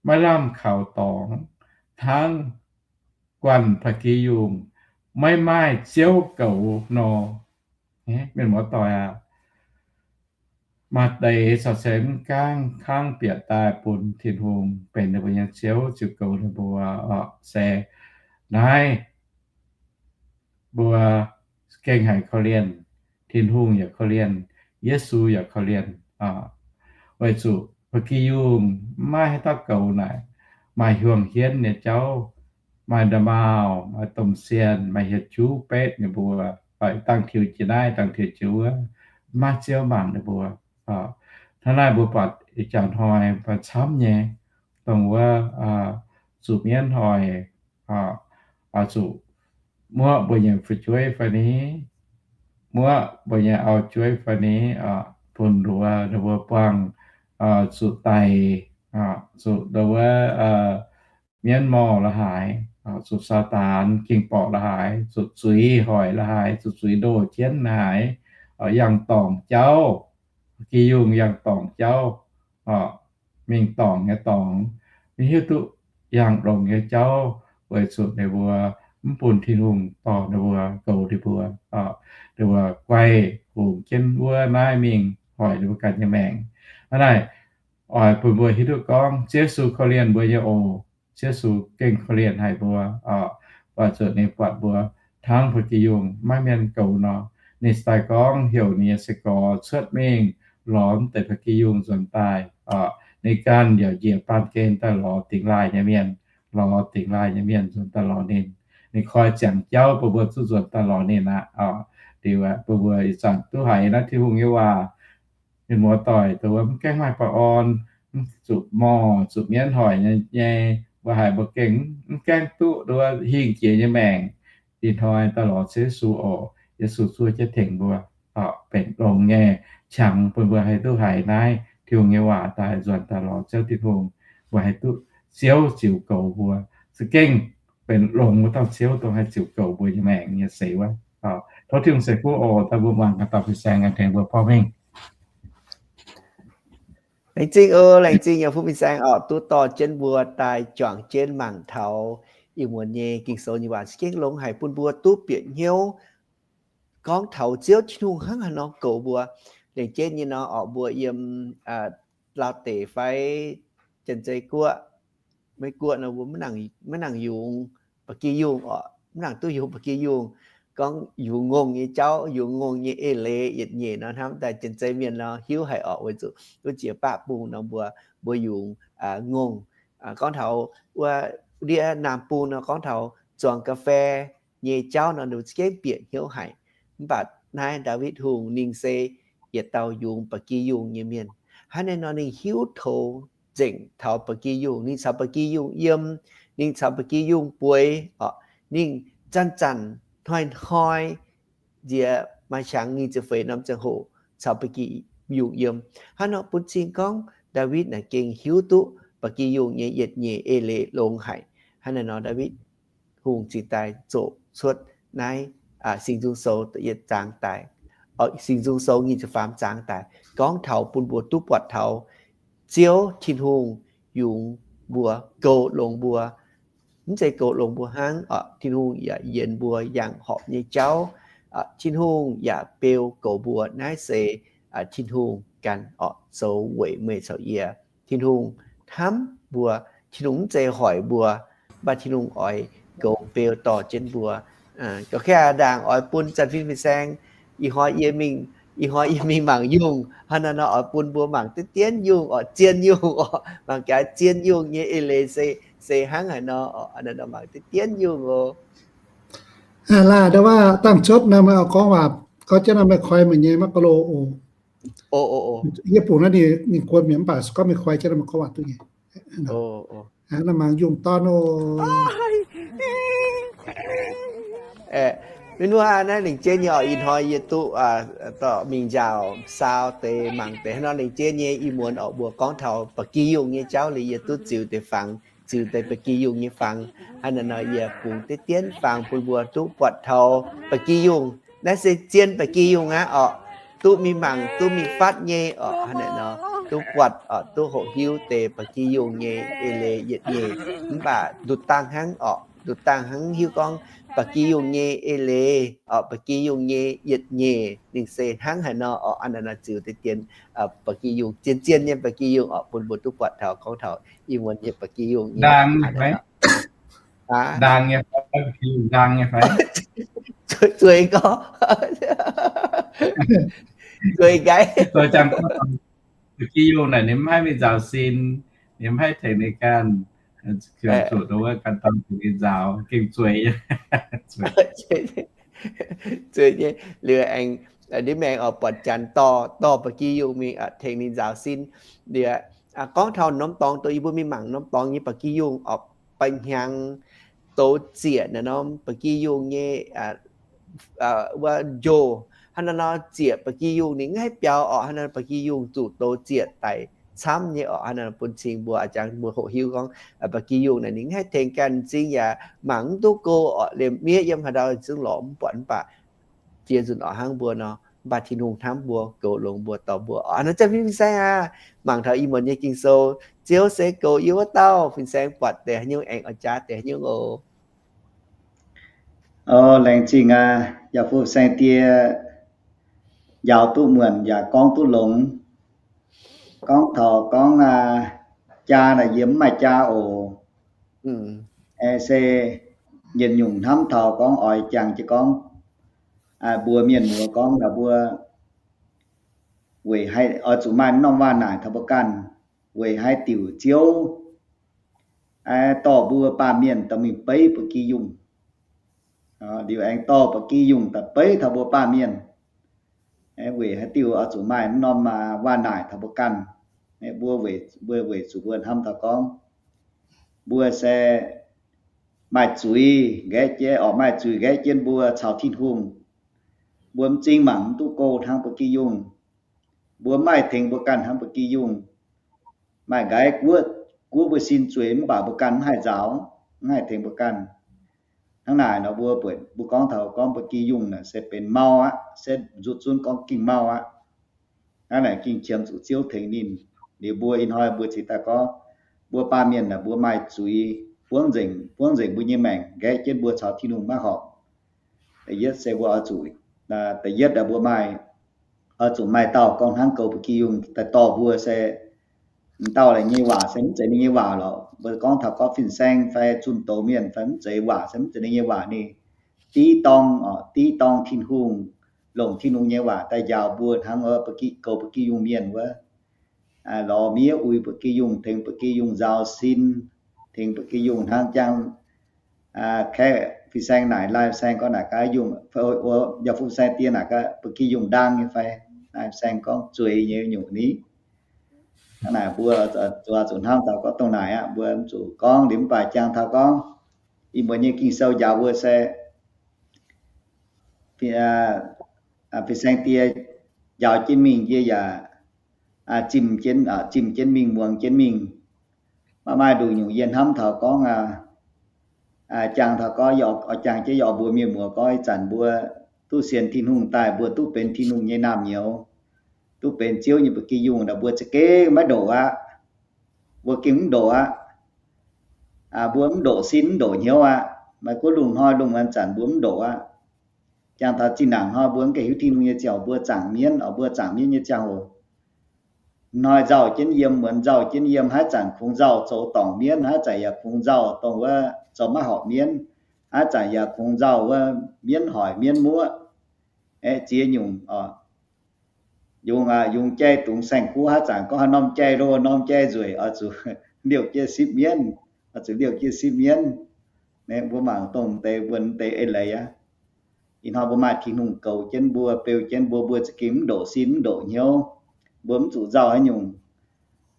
maiv lamh kaux dorngx, hnangv guanh ba'gi yungh maiv maaih Ziouv goux nor. Mienh muoz-doic aac, maaih deix caux se mv gaengh kangv bieqc daaih bun Tin-Hungh benx ninh mbuo nyei Ziouv ziux goux ninh mbuo oc. Se naaiv mbuo gengh haiz korv-lienh, Tin-Hungh yaac korv-lienh, Yesu yaac korv-lienh. Weic zuqc ba'gi yungh maiv maaih haaix dauh goux naaic, maaih hiuang hienv nyei jauv, maaih nda'maauh, maaih domh sienh, maaih hieh juv betv ninh mbuo, dangh tiux jiex naaiv, dangh tiux jiex wuov, maiv maaih Ziouv mangc ninh mbuo. Hnangv naaiv mbuo buatc ih jaax hnoi mbuo camv nyei, dongh wuov zuqc mienv hoic, zuqc muoqv mbuo nyei fu'jueiv fai ni, muoqv mbuo nyei auv-jueiv fai ni, bun nduov ninh mbuo buangh zuqc daic, zuqc nduov mienv morh la'haaix, zuqc Saadaan ging borqc la'haaix, zuqc zuiz hoic la'haaix, zuqc zuiz ndoh jienv la'haaix, yangh dorngc jauv, ba'gi yungh yangh dorngc jauv, mingh dorngc nyei dorngx, maiv hiuv duqv yangh longx nyei jauv, weic zuqc ninh mbuo mv bun Tin-Hungh dorh ninh mbuo, goux ninh mbuo. Ninh mbuo guaih hungx jienv wuov naaiv mingh hoic ninh mbuo ganh nyei maengc. Hnangv naaic, oix bun mbuo hiuv duqv gorngv Ziouv Yesu korv-lienh mbuo nyei oc. Ziouv Yesu gengh korv-lienh haic mbuo oc. Weic zuqc ninh buatc mbuo hnangv ba'gi yungh maiv mienh goux nor, ninh daaih gorngv heuc ninh nyei sai-gorx cuotv mingh lorz deix ba'gi yungh nzuonx daaih oc. Ninh ganh yaac njiec baamh gen daaih lorz dingx laaih nyei mienh, lorz dingx laaih nyei mienh nzuonx daaih lorz ninh. Ninh koi ziangx jauv bun mbuo zuqc nzuonx daaih lorz ninh aqv oc. Liuz bun mbuo ih zanc duqv haiz naaiv Tin-Hungh nyei waac, mienh muoz-doic, dongh wuov mv gaengh maaih baengh orn, zuqc morh zuqc mienv hoic nyei, mbuo haiz mbuo gengh mv gaengh duqv nduov hingh jiex nyei maengc. Ih hnoi daaih lorz Ziouv Yesu oc. Yesu zuov jienv tengx mbuo benx longx nyei qangx bun mbuo haih duqv haiz naaiv Tin-Hungh nyei waac daaih nzuonx daaih lorz Ziouv Tin-Hungh, mbuo haih duqv Ziouv ziux goux mbuo. Za'gengh benx longx wuov dauh Ziouv dongh haih ziux goux mbuo nyei maengc nyei seix wuov. Tov Tin-Hungh ceix fuqv oc. Daaih mbuo muangx gaax dauh fin-saeng ganh tengx mbuo porv mengh. Laengz zingh oc, laengz zingh yiem fuqv fin-saeng oc, duqv dorh jienv mbuo daaih juangc jienv mangc taux ih muonz nyei Ging-Sou nyei waac za'gengh longx haic bun mbuo duqv bieqc hnyouv gorngv taux Ziouv Tin-Hungh hnangv haaix nor goux mbuo. Laengz jienv nyei nor oc, mbuo yiem Laauv deic fai Janx-Zei Guoqv, Meiv Guoqv nor mbuo maiv nangc yungz ba'gi yungh oc, maiv nangc duqv yungz ba'gi yungh. gorngv yungz ngongh nyei jauv, yungz ngongh nyei eix leiz yietc nyeic nor, hnamv daaih Janx-Zei Mienh nor hiuv haic orqc. Weic zuqc wuov jiex baqv bung nor mbuo, mbuo yungz ngongh. Gorngv taux wuov ndiev naamh bung nor gorngv taux zuangx ga'fei nyei jauv nor, ninh za'gengh bieqc hnyouv haic. Mv baac naaiv Ndaawitv Hungh ninh se yietc dauh yungz ba'gi yungh nyei mienh. Hnangv naaiv nor ninh hiuv tov nzengc taux ba'gi yungh. Ninh caux ba'gi yungh yiem, ninh caux ba'gi yungh bueix orqc. Ninh zanc-zanc hnoi-hnoi nziex maaih qangx nyic ziepc feix norm ziangh hoc caux ba'gi yungh yiem. Hnangv nor bun cing gorngv Ndaawitv naaic gengh hiuv duqv ba'gi yungh nyei yietc nyeic eix leiz longx haic. Hnangv naaiv nor Ndaawitv Hungh cingx daaih zoqc cuotv naaiv Singx Nzung Sou da'yietv zaang daaih, Singx Nzung Sou nyic ziepc faam zaang daaih, gorngv taux bun mbuo duqv buatc taux Ziouv Tin-Hungh yungz mbuo, goux longx mbuo. Mv zeiz goux longx mbuo hnangv orqc, Tin-Hungh yaac yienx mbuo yangh horpc nyei jauv. Tin-Hungh yaac beu goux mbuo. Naaiv se Tin-Hungh ganh orqc, zoux weic meih caux yie. Tin-Hungh hnamv mbuo. Tin-Hungh mv zeiz hoic mbuo, mv baac Tin-Hungh oix goux beu dorh jienv mbuo. Ga'kaav ndaangc oix bun Janx-Fin Fin-Saeng, ih hnoi yie mingh, ih hnoi yie mingh mangc yungh, hnangv naaiv nor oix bun mbuo mangc diqv dienv yungh orqc, zien yungh orqc, mangc gaax zien yungh nyei eix leiz se, se hnangv haaix nor orqc, hnangv naaiv nor mangc diqv dienv yungh oc. Laaih ndau waac dangh cuotv naaiv meih oix gorngv waac, gorngv jienv naaiv meih koi meih nyei maiv ga'loh oc. Yie bungx naaiv ninh guon mi'aqv, mv baac se gorngv meih koi jienv naaiv meih gorngv waac duqv nyei. Naaiv mangc yungh dorn oc. Mv nuov naaiv lengc jeiv nyei oc, ih hnoi yie duqv dorh mingh njaaux saau deix mangc deix hnangv nor lengc jeiv nyei ih muonz orqc, mbuo gorngv taux ba'gi yungh nyei jauv liuz yie duqv ziux deix fangx, ziux deix ba'gi yungh nyei fangx. Hnangv naaiv nor yie bungx diqv dienv fangx bun mbuo duqv buatc taux ba'gi yungh. Naaiv se zien ba'gi yungh aqv orqc. Duqv mingh mangc, duqv mingh fatv nyei orqc. Hnangv naaiv nor duqv buatc orqc, duqv hoqc hiuv deix ba'gi yungh nyei eix leiz yietc nyeic. Mv baac nduqc dangh hnangv orqc, nduqc dangh hnangv hiuv gorngv ba'gi yungh nyei eix leiz orqc, ba'gi yungh nyei yietc nyeic ninh se hnangv haaix nor orqc. Hnangv naaiv nor ziux deix dien ba'gi yungh, zien-zien nyei ba'gi yungh orqc, bun mbuo duqv buatc taux gorngv taux ih muonz nyei ba'gi yungh nyei ndaang nyei fai? Zueiz gorngv, zueiz nqaiv. Ba'gi yungh naaic ninh mv haih mingh nzaaux sin, ninh mv haih tengx ninh ganh, zuqc dongh wuov ganh dorn tengx ninh nzaaux, gengh zueiz. Zueiz nyei. Liuz aengx ndiev maengx oix buatc Janx dorh, dorh ba'gi yungh mingh tengx ninh nzaaux sin. Liuz gorngv taux norm dorngx, dongh yie mbuo mingh mangc norm dorngx nyei ba'gi yungh oc, ba'hnyangx douz zieqc naaiv norm ba'gi yungh nyei wuov njoh. Hnangv naaiv nor zieqc ba'gi yungh ninh mv haih biaux orqc. Hnangv naaiv ba'gi yungh zuqc douz zieqc daic camv nyei orqc. Hnangv naaiv bun cing mbuo a'jangv mbuo hoqc hiuv gorngv ba'gi yungh naaic ninh mv haih tengx ganh m'zing yaac mangc mv duqv go orqc. Liemh miev yiem haaix ndau zungv lorz mv buatc, mv baac jiex nzunc oix hnangv mbuo nor, mv baac Tin-Hungh hnamv mbuo, goux longx mbuo, dorh mbuo oc. Hnangv naaiv zanc fin-saeng aac, mangc taux ih muonz nyei Ging-Sou, Ziouv se goux yie wuov dauh. Fin-saeng buatc deix haaix nyungc aengx oix jaav deix haaix nyungc oc. O, laengz zingh aac, yaac fu saeng-die njaaux duqv muonc yaac gorngv duqv longx. Gorngv taux gorngv jaa naaic yie mv maaih jaa oc. Se yietc nyungc hnamv taux gorngv oix jangx jienv gorngv, mbuo mienh muoz gorngv naaic mbuo weic haih oix zuqc maaih norm waac naaic taux mbuo ganh, weic haih diuc Ziouv dorh mbuo baamh mienh dorh mingh beiv ba'gi yungh. Liuz aengx dorh ba'gi yungh daaih beiv taux mbuo baamh mienh. Weic haaix diuc oix zuqc maaih norm waac naaic taux mbuo ganh? Mbuo weic, mbuo weic zuqc mbuo hnamv taux gorngv mbuo se maaih zuiz nqaeqv jienv, orqc, maaih zuiz nqaeqv jienv mbuo caux Tin-Hungh. Mbuo m'zing mangc mv duqv go hnangv ba'gi yungh. Mbuo mv haih tengx mbuo ganh hnangv ba'gi yungh. Maaih nqaiv guoqv, guoqv mbuo sin zueiz mv baac mbuo ganh mv haih nzaaux, mv haih tengx mbuo ganh. Hnangv naaic nor mbuo buatc, mbuo gorngv taux gorngv ba'gi yungh naaic se benx mau aqv, se nzutv zunv gorngv ging mau aqv. Hnangv naaic ging qiemx zuqc Ziouv tengx ninh. Liuz mbuo ih hnoi mbuo cingx daaih gorngv mbuo baamh mienh naaic mbuo maaih zuiz buangv nzengc, buangv nzengc mbuo nyei maengc, nqaeqv jienv mbuo caux Tin-Hungh maiv horpc. Da'yietv se mbuo oix zuqc, da'yietv mbuo maaih, oix zuqc maaih dauh gorngv hnangv goux ba'gi yungh daaih dorh mbuo se m'dauh laengz nyei waac se mv zeiz ninh nyei waac lorqc. Mbuo gorngv taux gorngv fin-saeng fai zunh doz mienh fai mv zeiz waac se mv zeiz ninh nyei waac, ninh div dorng, div dorng Tin-Hungh, longc Tin-Hungh nyei waac daaih njaaux mbuo hnangv goux ba'gi yungh mienh wuov, lorz miev uix ba'gi yungh, tengx ba'gi yungh nzaaux sin, tengx ba'gi yungh hnangv jang kaeqv fin-saeng naaic, laai fin-saeng gorngv naaic gaax yungh, yaac fu fin-saeng diex naaic gaax ba'gi yungh ndaang nyei fai, laai fin-saeng gorngv zueiz nyei nyungc ni. Hnangv naaic mbuo zuqc, zuqc hnamv taux gorngv dongh naaic aqv, mbuo zuqc gorngv liuz mv baac jangx taux gorngv ih muonz nyei Ging-Sou njaaux mbuo se fin-saeng diex njaaux jienv mingh, yie yaac zimh jienv, zimh jienv mingh, muangx jienv mingh. Maaih maaih nduqc nyungc yie hnamv taux gorngv, jangx taux gorngv, oix jangx jienv yie oix mbuox mienh muoz gorngv ih zanc mbuo duqv sienx Tin-Hungh daaih, mbuo duqv benx Tin-Hungh nyei naamh nyouz, duqv benx Ziouv nyei ba'gi yungh naaic, mbuo za'gengh maiv ndoqc aqv. Mbuo gengh mv ndoqc aqv. Mbuo mv ndoqc sin mv ndoqc hnyouv aqv. Maaih gunv lungh hnoi lungh muonz zanc mbuo mv ndoqc aqv. Jangx taux zinh ndaangc hnoi mbuo mv gaengh hiuv Tin-Hungh nyei ziangh hoc mbuo zaangc mienv, mbuo zaangc mienv nyei ziangh hoc hnoi nzauh jienv yiem, muonz nzauh jienv yiem, haaix zanc kungx nzauh zoux dorngc mienv, haaix zanc yaac kungx nzauh dongh wuov zoux maiv horpc mienv, haaix zanc yaac kungx nzauh wuov mienv hoic mienv muoqv. Aeqv, ziex nyungc oc. Yungz, yungz jai dungx saeng-kuv, haaix zanc gorngv haaix norm jai loh, norm jai nzueic, oix zuqc liouh jienv sipv mienv, oix zuqc liouh jienv sipv mienv. Mbuo mangc dongh deix mbuo deix eix leiz aqv. Ih hnoi mbuo maaih Tin-Hungh goux jienv mbuo, beu jienv mbuo, mbuo za'gengh mv ndoqc sin mv ndoqc hnyouv. Mbuo mv zuqc nzauh haaix nyungc.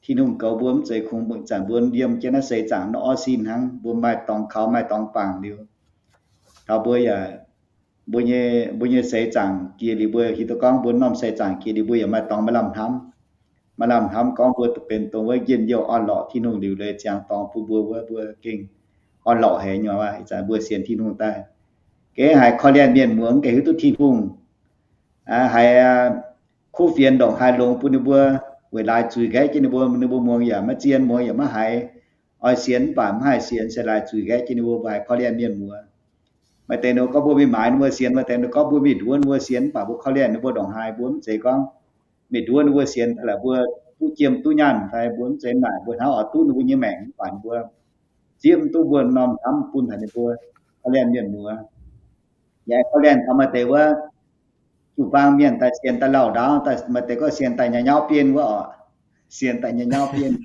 Tin-Hungh goux mbuo mv zeiz kungx zanc mbuo yiem jienv naaiv seix zaangc nor orv sin hnangv. Mbuo maaih dorngx kaux maaih dorngx bangc liuz, taux mbuo yaac, mbuo nyei, mbuo nyei seix zaangc jiex liuz, mbuo hiuv duqv gorngv mbuo norm seix zaangc jiex liuz, mbuo yaac maaih dorngx maaih lamh hnamv. Maaih lamh hnamv gorngv mbuo benx dongh wuov njien-youh orn-lorqc Tin-Hungh liuc leiz ziangx dorngx bun mbuo wuov, mbuo gengh orn-lorqc haic nyei aqv. Ih zanc mbuo sienx Tin-Hungh daaih, gengh haiz korv-lienh mienh muoz gengh hiuv duqv Tin-Hungh haiz kuv fienx ndongc haaix longx bun ninh mbuo, weic laaix zuiz nqaeqv jienv ninh mbuo, ninh mbuo muangx yaac maiv zien, muangx yaac maiv haiz. Oix sienx mv baac maiv haih sienx, se laaix zuiz nqaeqv jienv ninh mbuo, mbuo haiz korv-lienh mienh muoz. Maaih deix ninh gorngv mbuo mingh maaiz ninh mbuo sienx, maaih deix ninh gorngv mbuo mingh nduov ninh mbuo sienx, mv baac mbuo korv-lienh ninh mbuo ndongc haaix, mbuo mv zeiz gorngv mingh nduov ninh mbuo sienx daaih laaix mbuo duqv jiem duqv nyaanh fai, mbuo mv zeiz naaic mbuo hnangv oix duqv ninh mbuo nyei maengc, mv baac ninh mbuo zieqv mv duqv mbuo norm hnamv bun haic ninh mbuo korv-lienh mienh muoz. Yaac korv-lienh taux maaih deix wuov jiu-baang mienh daaih sienx daaih lauh ndaauv, maaih deix gorngv sienx daaih nyauv nyauv bienh wuov oc. Sienx daaih nyauv nyauv bienh.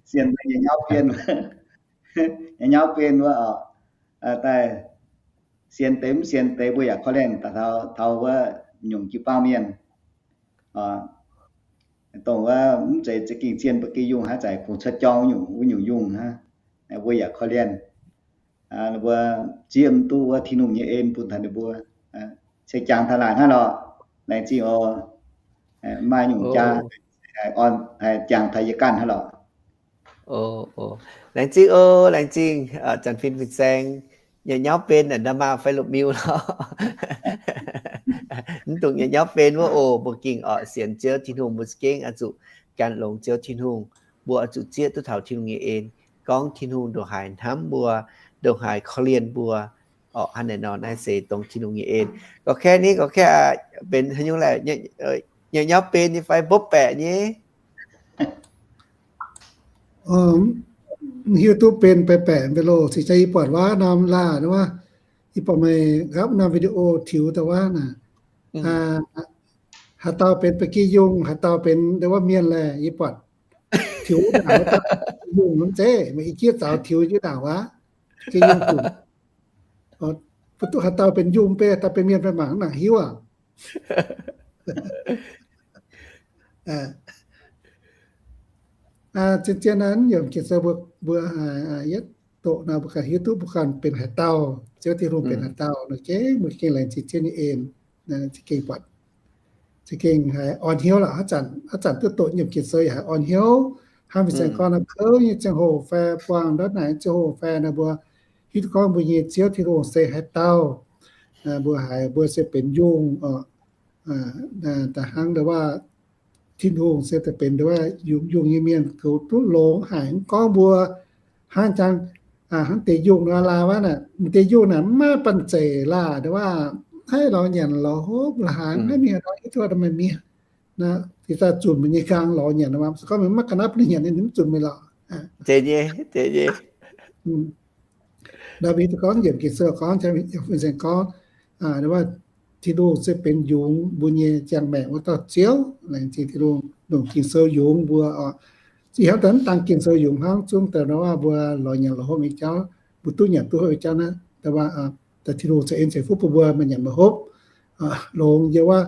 Sienx daaih nyauv nyauv bienh. Nyauv nyauv bienh wuov oc. Daaih sienx deix mv sienx deix mbuo yaac korv-lienh daaih taux, taux wuov nyungc jiu-baang mienh, dongh wuov mv zeiz za'gengh zien ba'gi yungh, haaix zanc kungx cuotv jorng wuov nyungc yungh hnangv, mbuo yaac korv-lienh. Mbuo zieqv mv duqv wuov Tin-Hungh nyei en bun taux ninh mbuo. Se jangx taux naaic hnangv lorqc. Laengz zingh oc. Maaih nyungc jaa, jangx taux yie ganh hnangv lorqc. Laengz zingh oc, laengz zingh, Janx-Fin Fin-Saeng, nyauv nyauv bienh naaic, nda'maah fai lomh miu lorqc. Mv dungx nyauv nyauv bienh wuov oc. Mbuo gengh oix sienx Ziouv Tin-Hungh, mbuo za'gengh oix zuqc gan longx Ziouv Tin-Hungh. Mbuo oix zuqc zieqv duqv taux Tin-Hungh nyei en, gorngv Tin-Hungh ndongc haaix hnamv mbuo, ndongc haaix korv-lienh mbuo. Orqc, hnangv naaiv nor, naaiv se dongh Tin-Hungh nyei en. Gorqv-kaeqv ni, gorqv-kaeqv benx haaix nyungc laeh? Nyauv nyauv bienh nyei fai mbopv baeqc nyei? Hiuv duqv benx baeqc baeqc mv bei loh. Se jaax yie buatc wuov norm laah wuov, yie buatc meih nqaapv norm video tiux daaih wuov naaic, haaix dauh benx ba'gi yungh, haaix dauh benx ndau wuov mienh laeh, yie buatc tiux wuov ndaangc wuov dauh yungh mv zeiz, meih i jieqv zaux tiux jienv ndaangc wuov, ba'gi yungh dunc. Mv duqv haaix dauh benx yungh mv bei, haaix dauh benx mienh fai mangc mv nangc hiuv aqv. Zien-zien naaiv yiem Ging-Sou mbuo, mbuo yietv doqc naaiv mbuo ganh hiuv duqv mbuo ganh benx haaix dauh, Ziouv Tin-Hungh benx haaix dauh nor, gengh mbuo gengh laengz zingh Ziouv nyei en, za'gengh buatc, za'gengh haiz orn hnyouv lorqc. Haaix zanc, haaix zanc duqv doqc yiem Ging-Sou yaac haiz orn hnyouv. Hnangv mbuo sienx gorngv nor, kouv nyei ziangh hoc fai buangh ndortv naaic nyei ziangh hoc fai nor, mbuo hiuv duqv gorngv mbuo nyei Ziouv Tin-Hungh se haaix dauh. Mbuo haiz mbuo se benx yungh oc. Da'hnangv ndau wuov Tin-Hungh se daaih benx ndau wuov yungh, yungh nyei mienh goux duqv longx haic. Mv gorngv mbuo hnangv jangx, hnangv deix yungh nor laah wuov naaic, deix yungh naaic mv maaih banh zeic laah, ndau wuov haiz lorz nyanc lorz hopv la'haaix, mv maaih mienh nor hiuv duqv maaih mienh nor, daaih zunc meih nyei nqaang lorz nyanc, se gorngv meih mv maiv ga'naaiv bun ninh nyanc, ninh mv zunc meih lorqc. Zeiz nyei, zeiz nyei. Ndaawitv gorngv, yiemc Ging-Sou gorngv, fin-saeng gorngv, waac Tin-Hungh se benx yungz mbuo nyei ziangh maengc wuov dauh Ziouv. Laengz zingh Tin-Hungh, longc Ging-Sou yungz mbuo oc. Ih hnangv daaih mv daan Ging-Sou yungz hnangv, zungv daaih nor waac mbuo lorz nyanc lorz hopv nyei jauv, mbuo duqv nyanc duqv hopv nyei jauv naaiv, daaih waac daaih Tin-Hungh ceix en ceix fuqv bun mbuo maaih nyanc maaih hopv longx. Yie waac,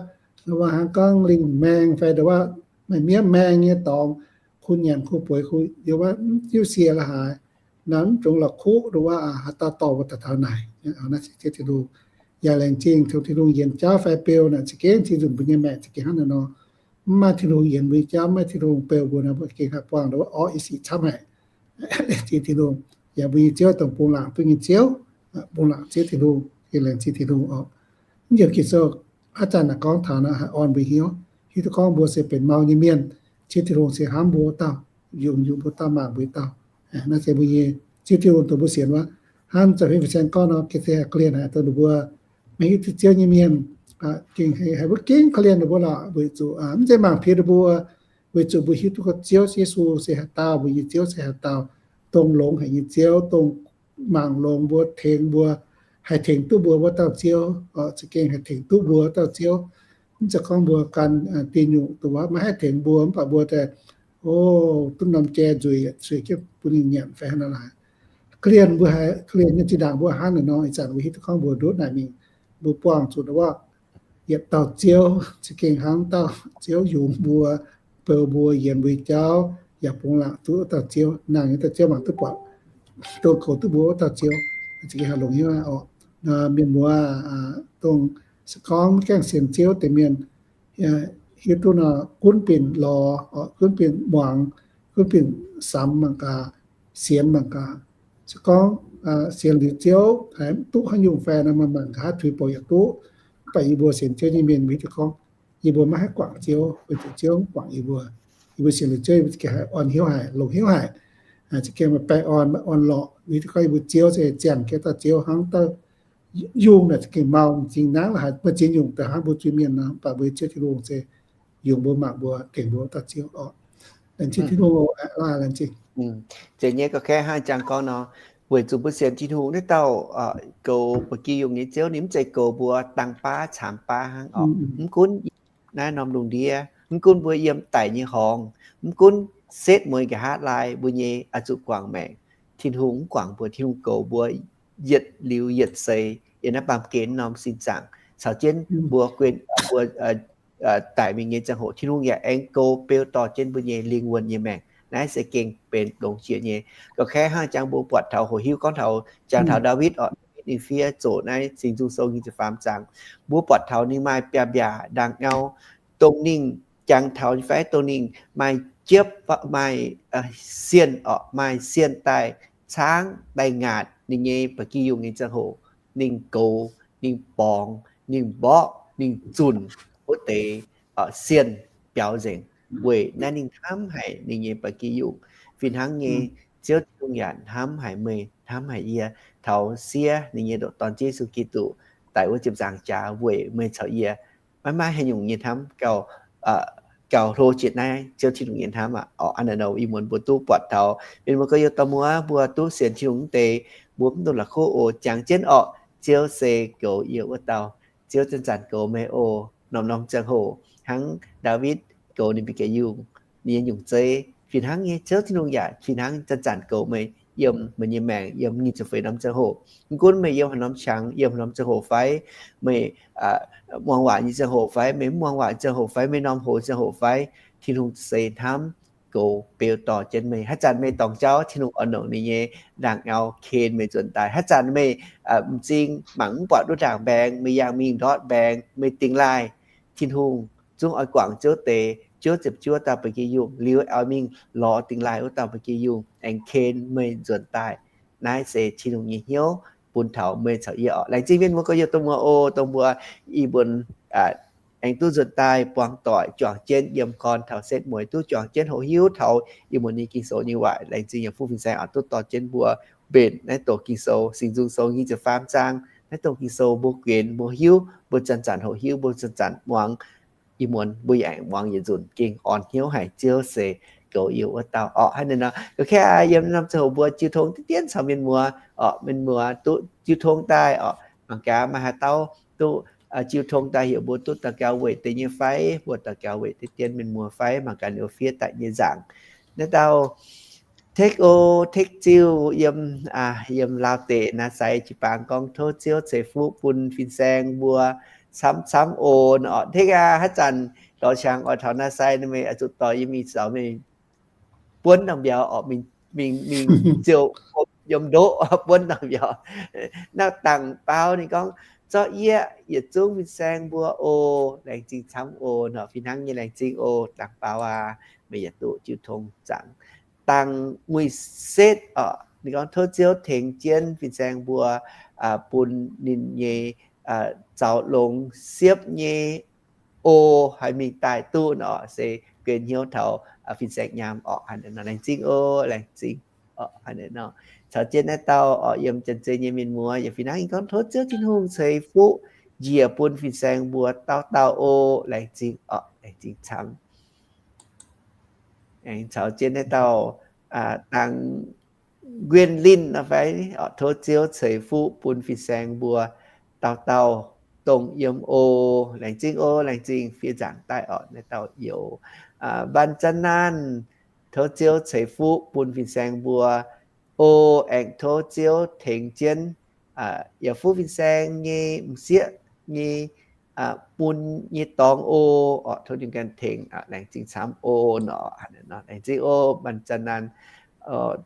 waac hnangv gorngv lingh maeng fai nduov waac maaih miev maeng nyei dorngx, kuh nyanc kuh bueix, kuh yie waac mv diuv sie la'haaix, naaiv mv dungx la'kuqv nduov waac haaix dauh dorh mbuo daaih taux naaic. Naaiv se Ziouv Tin-Hungh. Yaac laengz zingh tov Tin-Hungh yienx jauv fai beu naaic za'gengh zinh nzunc mbuo nyei maengc za'gengh hnangv naaic nor. Mv maaih Tin-Hungh yienx mbuo nyei jauv, mv maaih Tin-Hungh beu mbuo nor, mbuo gengh haih buangh nduov waac orqv i sic camv haic. Laengz zingh Tin-Hungh. Yaac mbuo nyei Ziouv dongh bungx laangc duqv nyei Ziouv, bungx laangc Ziouv Tin-Hungh. Laengz zingh Tin-Hungh oc. Mv yiemc Ging-Sou aav zanc naaic gorngv taux naaic haih orn mbuo hnyouv, hiuv duqv gorngv mbuo se benx mau nyei mienh, Ziouv Tin-Hungh se hnamv mbuo wuov dauh, yungz yungz mbuo dauh, mangc mbuo dauh. Naaiv se mbuo nyei Ziouv Tin-Hungh dongh mbuo sienx wuov, hnangv za'gengh fin-saeng gorngv nor, gengh se haih korv-lienh haic dongh ninh mbuo maiv hiuv duqv Ziouv nyei mienh, gengh haiz mbuo gengh korv-lienh ninh mbuo lorqc, weic zuqc mv zeiz mangc piex ninh mbuo, weic zuqc mbuo hiuv duqv gorngv Ziouv Yesu se haaix dauh, mbuo nyei Ziouv se haaix dauh, dongh longx haic nyei Ziouv, dongh mangc longx mbuo, tengx mbuo, haih tengx duqv mbuo wuov dauh Ziouv, za'gengh haih tengx duqv mbuo wuov dauh Ziouv. Mv zeiz gorngv mbuo gan diuh nyungc dongh waac maiv haih tengx mbuo, mv baac mbuo daaih, o, duqv norm jai nzueic, sueih jienv bun ninh nyanc fai hnangv naaic. Korv-lienh mbuo haiz, korv-lienh nyei zinh ndaangc mbuo hnangv naaic nor, ih zanc mbuo hiuv duqv gorngv mbuo ndutv naaic mingh, mbuo buangh zuqc wuov yietc dauh Ziouv, za'gengh hnangv dauh Ziouv yungz mbuo, beu mbuo, yienx mbuo nyei jauv, yaac bungx laangc duqv wuov dauh Ziouv, nangh nyei dauh Ziouv mangc duqv buatc, dongh goux duqv mbuo wuov dauh Ziouv, za'gengh haih longx hnyouv oc. Mienh muoz, dongh se gorngv maiv gaengh sienx Ziouv deix mienh, hiuv duqv nor gunv binc lorz, gunv binc muangx, gunv binc samx mangc gaax, sienx mangc gaax. Se gorngv sienx liuz Ziouv haiz mv duqv haaix nyungc fai nor, maaih mangc nqa'haav tuix bouc yaac duqv. Mv baac yie mbuo sienx Ziouv nyei mienh mbuo hiuv duqv gorngv yie mbuo maiv haih guangc Ziouv, weic zuqc Ziouv mv guangc yie mbuo. Yie mbuo sienx liuz Ziouv, yie mbuo za'gengh haih orn hnyouv haic, longx hnyouv haic. Za'gengh maaih baengh orn, maaih orn-lorqc. Weic zuqc gorngv yie mbuo Ziouv se ziangh jienv dauh Ziouv hnangv dauh yungz naaic, za'gengh mau m'zing nangv la'haic, maaih ziex nyungc daaih hnangv mbuo zuiz-mienh nor, mv baac mbuo Ziouv Tin-Hungh se yungz mbuo, mangc mbuo, tengx mbuo dauh Ziouv oc. Laengz zingh Tin-Hungh oc, aav, laengz zingh. Zeiz nyei, gauh kaeqv hnangv jang gorngv nor, weic zuqc mbuo sienx Tin-Hungh naaiv dauh goux ba'gi yungh nyei Ziouv, ninh mv zeiz goux mbuo dang baav caamx baav hnangv oc. Mv gunv naaiv norm lungh ndiev, mv gunv mbuo yiem daic nyei horngz, mv gunv setv mueiz nqa'haav laai mbuo nyei oix zuqc guangc maengc, Tin-Hungh mv guangc mbuo. Tin-Hungh goux mbuo yietc liuz yietc seix yiem naaiv baamh gen norm sin zaangc, caux jienv mbuo guen, mbuo daic mingh nyei ziangh hoc, Tin-Hungh yaac aengx goux beu dorh jienv mbuo nyei lingh wuonh nyei maengc. Naaiv se gengh benx longx jiex nyei. Gauh kaeqv hnangv jang mbuo buatc taux hoqc hiuv gorngv taux, jangx taux Ndaawitv oc, Ndaawitv ninh fiev zoqc naaiv Singx Nzung Sou nyei ziepc faam zaang, mbuo buatc taux ninh maaih biaav-mbiaac ndaangc nyau, dongh ninh jangx taux nyei fai dongh ninh maaih jiepv, maaih sienh oc, maaih sienh daaih caangv daaih ngaatc ninh nyei ba'gi yungh nyei ziangh hoc, ninh goux, ninh borngz, ninh mborqv, ninh zunc wuov deix sienh biaux nzengc, weic naaiv ninh hnamv haic ninh nyei ba'gi yungh. Fih hnangv nyei, Ziouv Tin-Hungh yaac hnamv haic meih, hnamv haic yie. Taux siev ninh nyei ndoqc Dorn Yesu Giduc daic wuov ziepc nzaangc jaax weic meih caux yie. Maiv maaih haaix nyungc nyei hnamv gauh, gauh hlo jiex naaiv Ziouv Tin-Hungh nyei hnamv aqv. Oc, hnangv naaic nor ih muonz mbuo duqv buatc taux, mienh muoz gorx-youz dauh muoz, mbuo duqv sienx Tin-Hungh mv deix, mbuo mv dungx la'kuqv oc, jangx jienv oc, Ziouv se goux yie wuov dauh. Ziouv zanc-zanc goux meih oc, norm-norm ziangh hoc, hnangv Ndaawitv goux ninh ba'gi yungh, ninh nyei nyungc zeiv. Fih hnangv nyei, Ziouv Tin-Hungh yaac fih hnangv zanc-zanc goux meih yiem meih nyei maengc yiem nyic ziepc feix norm ziangh hoc. Mv gunv meih yiem haaix norm qangx, yiem haaix norm ziangh hoc fai, meih muangx waac nyei ziangh hoc fai, meih mv muangx waac nyei ziangh hoc fai, meih norm hoz ziangh hoc fai, Tin-Hungh se hnamv goux beu dorh jienv meih. Haaix zanc meih dorngc jauv, Tin-Hungh oix longc ninh nyei ndaangc nyau ken meih nzuonx daaih. Haaix zanc meih m'zing mangc mv buatc duqv ndaangc mbaeng, meih yangh mingh ndortv mbaeng, meih dingx laaih, Tin-Hungh zungv oix guangc Ziouv deix, Ziouv ziepc juov dauh ba'gi yungh liuz, oix mingh lorz dingx laaih wuov dauh ba'gi yungh aengx ken meih nzuonx daaih. Naaiv se Tin-Hungh nyei hnyouv bun taux meih caux yie oc. Laengz zingh mienh muoz gorx-youz dauh muoz oc, dongh mbuo ih muonz aengx duqv nzuonx daaih buangh doic juangc jienv yiem gorn taux setv mueiz, duqv juangc jienv hoqc hiuv taux ih muonz nyei Ging-Sou nyei waac. Laengz zingh yiem fuqv fin-saeng oc, duqv dorh jienv mbuo mbenc naaiv doqc Ging-Sou, Singx Nzung Sou nyic ziepc faam zaang. Naaiv doqc Ging-Sou mbuo guen, mbuo hiuv, mbuo zanc-zanc hoqc hiuv, mbuo zanc-zanc muangx. Ih muonz mbuo yaac aengx muangx yietc nzunc, gengh orn hnyouv haic. Ziouv se goux yie wuov dauh orqc. Hnangv naaiv nor, ga'kv yiem norm ziangh hoc mbuo jiu tong diqv dienv caux mienh muoz orqc, mienh muoz duqv jiu tong daaih orqc, mangc gaax maaih haaix dauh duqv jiu tong daaih heuc mbuo duqv daux gaux weic deix nyei fai, mbuo daux gaux weic diqv dienv mienh muoz fai, mangc gaax ninh fiev daaih nyei nzaangc. Naaiv dauh Tek O, Tek Ziu yiem, yiem Laauv deic naaiv sai jiu-baang gorngv, tov Ziouv ceix fuqv bun fin-saeng mbuo camv-camv oc. Tek aac, haaix zanc lorz qangx oix taux naaiv sai, meih oix zuqc doix yie mingh caux meih buonv norm mbiauz orqc, mingh, mingh ziouc yiem ndoqv buonv norm mbiauz. Naaiv dangc baaux ninh gorngv, zorqv yie yietc zungv fin-saeng mbuo oc, laengz zingh camv oc nor. Fih hnangv nyei, laengz zingh oc, dangc baaux aac, meih yietc duqv jiu tong zaangc. Dangc muic setv orqc, ninh gorngv, tov Ziouv tengx jienv fin-saeng mbuo, bun ninh nyei zaux longx siepv nyei o haih mingh daaih duqv nor, se guen hnyouv taux fin-saeng nyaam orqc. Laengz zingh oc, laengz zingh. Caux jienv naaiv dauh orqc, yiem Janx-Zei nyei mienh muoz yaac fih hnangv, ninh gorngv, tov Ziouv Tin-Hungh ceix fuqv njiec bun fin-saeng mbuo dauh dauh oc. Laengz zingh orqc, laengz zingh camv. Aengx caux jienv naaiv dauh dangc Nguyen Linh fai, tov Ziouv ceix fuqv bun fin-saeng mbuo dauh dauh dongh yiem oc. Laengz zingh oc, laengz zingh, fiev nzaangc daaih orqc, naaiv dauh youz. Mban Zan Naanh, tov Ziouv ceix fuqv bun fin-saeng mbuo oc. Aengx tov Ziouv tengx jienv yaac fuqv fin-saeng nyei m'sieqv nyei bun nyei dorngx oc. Tov ninh ganh tengx, laengz zingh camv oc nor. Laengz zingh oc, Mban Zan Naanh.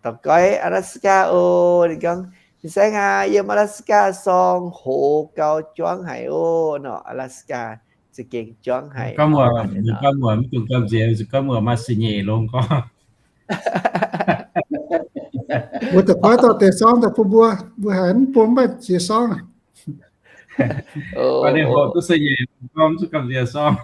Dorh Goiv, Alaska oc, ninh gorngv, fin-saeng aac, yiem Alaska sorng hoz gau juangv haic oc nor. Alaska za'gengh juangv haic. Mv dungx gamh nziex, mv dungx gamh nziex longx gorngv. Mbuo da'goiv dorh deix sorng daaih bun mbuo, mbuo haiz mv bung mv baac ziex sorng. Duqv se nyeic gorngv mv zuqc gamh nziex sorng.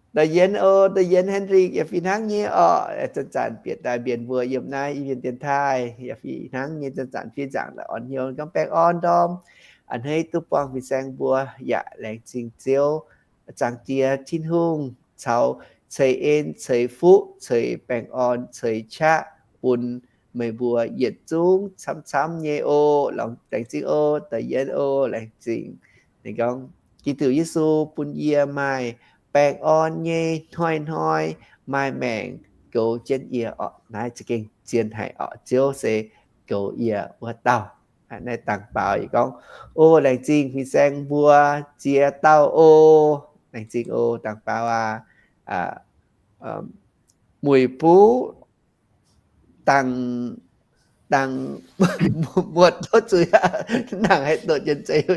Da'yienz oc, da'yienz Henrik yaac fih hnangv nyei orqc. Zanc-zanc bieqc daaih mbienc mbuo yiem naaiv i mienh dienx taaih yaac fih hnangv nyei. Zanc-zanc fiev nzaangc daaih orn hnyouv gorngv baengh orn ndorm a'hneiv duqv buangh fin-saeng mbuo yaac laengz zingh Ziouv, Zaangc Diex Tin-Hungh, caux ceix en, ceix fuqv, ceix baengh orn, ceix qaqv bun meih mbuo yietc zungv camv-camv nyei oc. Laengz zingh oc, da'yienz oc, laengz zingh. Ninh gorngv, Giduc Yesu bun yie maaih baengh orn nyei hnoi-hnoi maaih maengc goux jienv yie orqc. Naaiv za'gengh zien haic orqc. Ziouv se goux yie wuov dauh. Naaiv dangx baaux yie gorngv, o, laengz zingh fin-saeng mbuo ziex dauh oc. Laengz zingh oc, dangx baaux aac. Muic buv dangx, dangx muotc tov zuiz aqv, nangc haih doqc jienv zeiv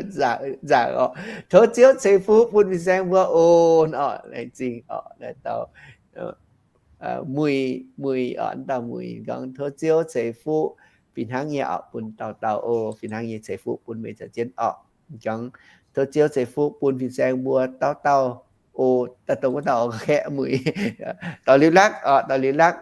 nzaangc orqc. Tov Ziouv ceix fuqv bun fin-saeng mbuo oc. Orqc, laengz zingh orqc, naaiv dauh muic, muic orqc, dauh muic gorngv, tov Ziouv ceix fuqv fih hnangv nyei orqc bun dauh dauh oc. Fih hnangv nyei ceix fuqv bun meih caux jienv orqc. Gorngv, tov Ziouv ceix fuqv bun fin-saeng mbuo dauh dauh oc. Daaih dongh wuov dauh kaeqv muic, dorh liuz lakv orqc, dorh liuz lakv,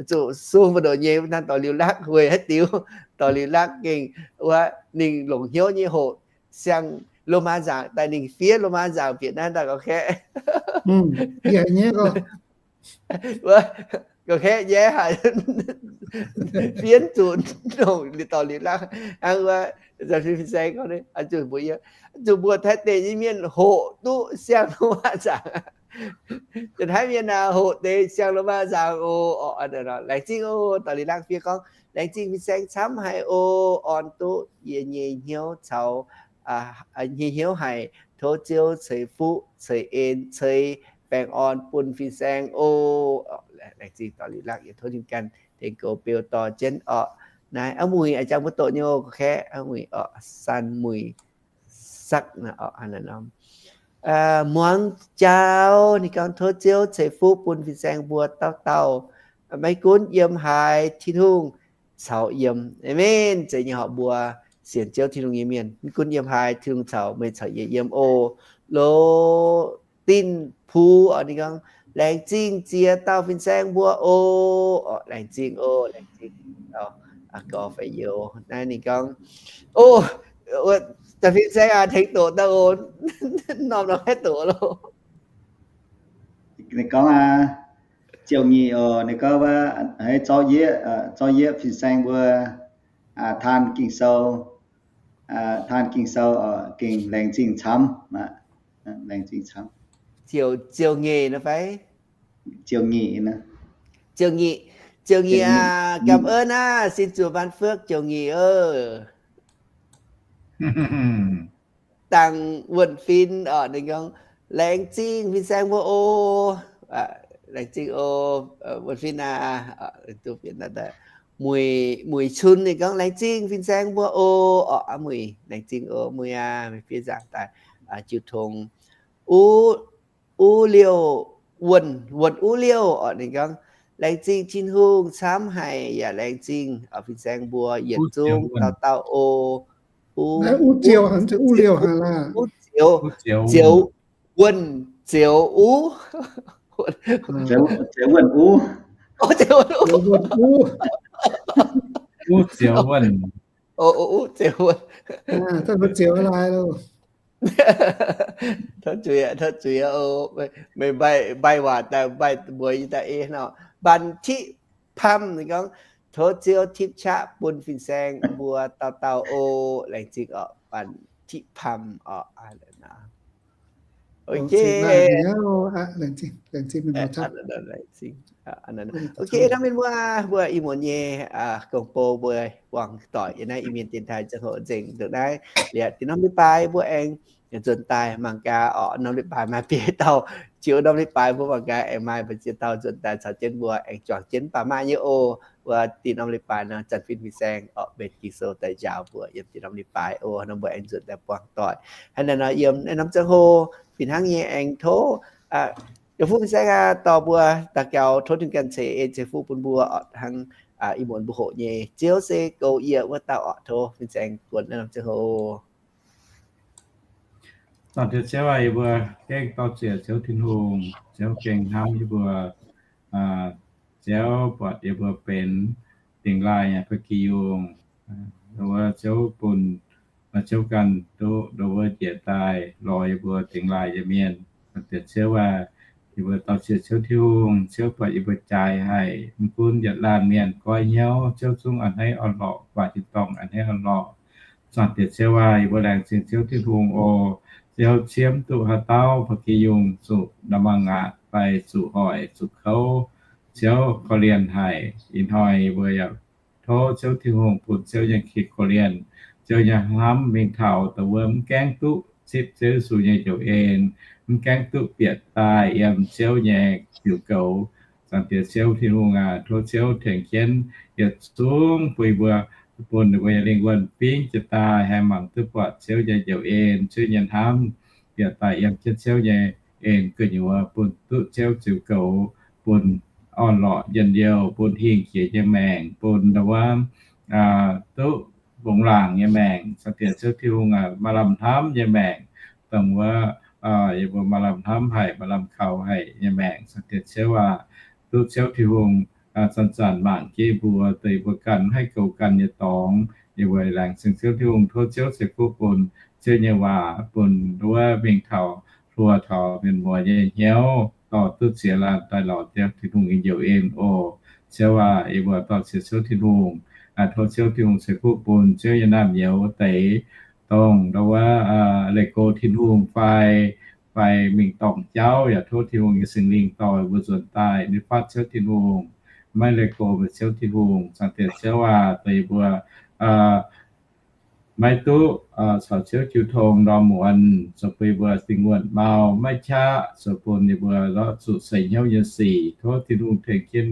zuqc sung mbu'ndongx nyei wuov dauh dorh liuz lakv weic haaix diuc? Dorh liuz lakv gengh wuov ninh longc hnyouv nyei hoqc siang loz-maa nzaangc daaih, ninh fiev loz-maa nzaangc bieqc naaiv dauh ga'kaeqv. Wuov ga'kaeqv nyaiv haic, fiev zuqc longc dorh liuz lakv. Hnangv wuov fin-saeng gorngv, zuqc mbuo, zuqc mbuo Taiv deic nyei mienh hoqc duqv siang loz-maa nzaangc. Janx-Taiv mienh aah, hoqc deix siang loz-maa nzaangc oc. Laengz zingh oc, dorh liuz lakv fiev gorngv, laengz zingh fin-saeng camv haic oc, orn duqv yie nyei hnyouv caux, nyei hnyouv haic. Tov Ziouv ceix fuqv, ceix en, ceix baengh orn bun fin-saeng oc. Laengz zingh dorh liuz lakv, yie tov ninh ganh tengx goux beu dorh jienv orqc. Naaiv a'muic a'jang mbuo doqc nyei oc, ga'kaeqv a'muic orqc, San Muic Sakv naaiv orqc. Muangx jaax ninh gorngv, tov Ziouv ceix fuqv bun fin-saeng mbuo dauh dauh, maiv gunv yiem haaix, Tin-Hungh caux yiem. Aamen. Zeiz nyei orqc, mbuo sienx Ziouv Tin-Hungh nyei mienh, maiv gunv yiem haaix, Tin-Hungh caux meih caux yie yiem oc. Loz Tinh Phu orqc, ninh gorngv, laengz zingh ziex dauh fin-saeng mbuo oc. Orqc, laengz zingh oc, laengz zingh. Gorx fai youz naaiv ninh gorngv, o, fin-saeng aac, tengx doqc daaih oc. Norm nor haih doqc loh. ninh gorngv aqv, ziouc nyic oc, ninh gorngv wuov, haiz zorqv yie, zorqv yie fin-saeng mbuo taan Ging-Sou, taan Ging-Sou oc, gengh laengz zingh camv, laengz zingh camv. Ziouc, ziouc nyic nor fai? Ziouc nyic nor. Ziouc nyic, ziouc nyic aqv, cảm ơn aqv, xin Chúa ban phước, ziouc nyic oc. Dangh wuonh fin oc, ninh gorngv, laengz zingh fin-saeng mbuo oc. Laengz zingh oc, wuonh fin aqv. Muic, Muic Cun ninh gorngv, laengz zingh fin-saeng mbuo oc. Oc, muic, laengz zingh oc, muic aqv, meih fiev nzaangc daaih jiu tong. Uv, uv liouh, wuonh, wuonh uv liouh oc, ninh gorngv, laengz zingh Tin-Hungh camv haic, yaac laengz zingh fin-saeng mbuo yietc zungv dauh dauh oc. Uv, uv ziouc, uv ziouc, ziouc, wuonh ziouc uv. Ziouc wuonh uv. Uv ziouc wuonh. Uv ziouc wuonh. Tov zuiz, tov zuiz oc. Meih mbaih waac daaih mbaih mbuox yie daaih ei nor. Ban Tiqv Pam ninh gorngv, tov Ziouv tipv qaqv bun fin-saeng mbuo dauh dauh oc. Laengz zingh oc, Ban Tiqv Pam oc. Ok. Ok, norm mienh muoz, mbuo ih muonz nyei gong-bou mbuo buangh doic yiem naaiv Iu-Mienh dienx taaih ziangh hoc nzengc nduqc naaiv. Liuz deix norm leiz-baaix mbuo aengx nzuonx daaih mangc gaax oc. Norm leiz-baaix maaih biei dauh, ziouc norm leiz-baaix mbuo mangc gaax aengx maaih mbu'ziex dauh nzuonx daaih caux jienv mbuo aengx juangc jienv baac maaih nyei oc. Mbuo deix norm leiz-baaix nor, Janx-Fin fin-saeng oc, mbenc Ging-Sou daaih njaaux mbuo yiem deix norm leiz-baaix oc. Nor mbuo aengx nzuonx daaih buangh doic. Hnangv naaiv nor yiem naaiv norm ziangh hoc fih hnangv nyei aengx tov Dongh Fuqv fin-saeng aac, dorh mbuo daux gaux tov Tin-Hungh ganh ceix en ceix fuqv bun mbuo oc. Hnangv ih muonz mbuo hoqc nyei, Ziouv se goux yie wuov dauh oc. Tov fin-saeng buonc naaiv norm ziangh hoc. Dangh deix Ziouv aac, yie mbuo gengh dorh ziec Ziouv Tin-Hungh. Ziouv gengh hnamv yie mbuo. Ziouv buatc yie mbuo benx dingx laaih nyei ba'gi yungh. Wuov Ziouv bun, Ziouv ganh duqv nduov wuov njiec daaih lorz yie mbuo dingx laaih nyei mienh. Dangh deix Ziouv aac, yie mbuo dorh ziec Ziouv Tin-Hungh. Ziouv buatc yie mbuo jaaix haic, mv gunv yietc laanh mienh goiv hnyouv, Ziouv zungv a'hneiv orn-lorqc, guaax tin-dorngh a'hneiv orn-lorqc. Dangh deix Ziouv aac, yie mbuo laengz zingh Ziouv Tin-Hungh oc. Ziouv ciemv duqv haaix dauh ba'gi yungh zuqc nda'maauh ngaatc fai zuqc hoic zuqc kouv, Ziouv korv-lienh haic. Ih hnoi yie mbuo yaac tov Ziouv Tin-Hungh bun Ziouv nyei king korv-lienh, Ziouv nyei hnamv mingh taux dongh wuov mv gaengh duqv zipv Ziouv Yesu nyei njoux en, mv gaengh duqv bieqc daaih yiem Ziouv nyei ziux goux. Dangh deix Ziouv Tin-Hungh aac, tov Ziouv tengx jienv yietc zungv bun mbuo, bun ninh mbuo nyei lingh wuonh bingv jiez daaih haih mangc duqv buatc Ziouv nyei njoux en, Ziouv nyei hnamv, bieqc daaih yiem jienv Ziouv nyei en gu'nyuoz, bun duqv Ziouv ziux goux, bun orn-lorqc njien-youh, bun hingh jiex nyei maengc, bun nduov duqv mbungx laangc nyei maengc. Dangh deix Ziouv Tin-Hungh aac, maaih lamh hnamv nyei maengc, dongh wuov yie mbuo maaih lamh hnamv haic, maaih lamh kaux haic nyei maengc. Dangh deix Ziouv aac, duqv Ziouv Tin-Hungh zanc-zanc mangc jienv yie mbuo, dongh yie mbuo ganh mv haih goux ganh nyei dorngx. Yie mbuo laengz zingh Ziouv Tin-Hungh, tov Ziouv ceix fuqv bun Ziouv nyei waac, bun wuov mingh taux hluo taux mienh muoz nyei hnyouv, dorh duqv ziex laanh daaih lorz Ziouv Tin-Hungh nyei njoux en oc. Ziouv aac, yie mbuo dorh ziex Ziouv Tin-Hungh, tov Ziouv Tin-Hungh ceix fuqv bun Ziouv nyei naamh nyouz deix, dongh nduov wuov leih go Tin-Hungh fai, fai mingh dorngc jauv, yaac tov Tin-Hungh nyei Singx Lingh dorh mbuo nzuonx daaih nitv fatv Ziouv Tin-Hungh. Maiv leih go meih Ziouv Tin-Hungh, Zaangc Diex Ziouv aac, dongh yie mbuo maiv duqv caux Ziouv jiu tong ndorm muonz, zoux bun yie mbuo dingh wuonh mau maiv qaqv, zoux bun yie mbuo lorz zuqc seix hnyouv nyei sic. Tov Tin-Hungh tengx jienv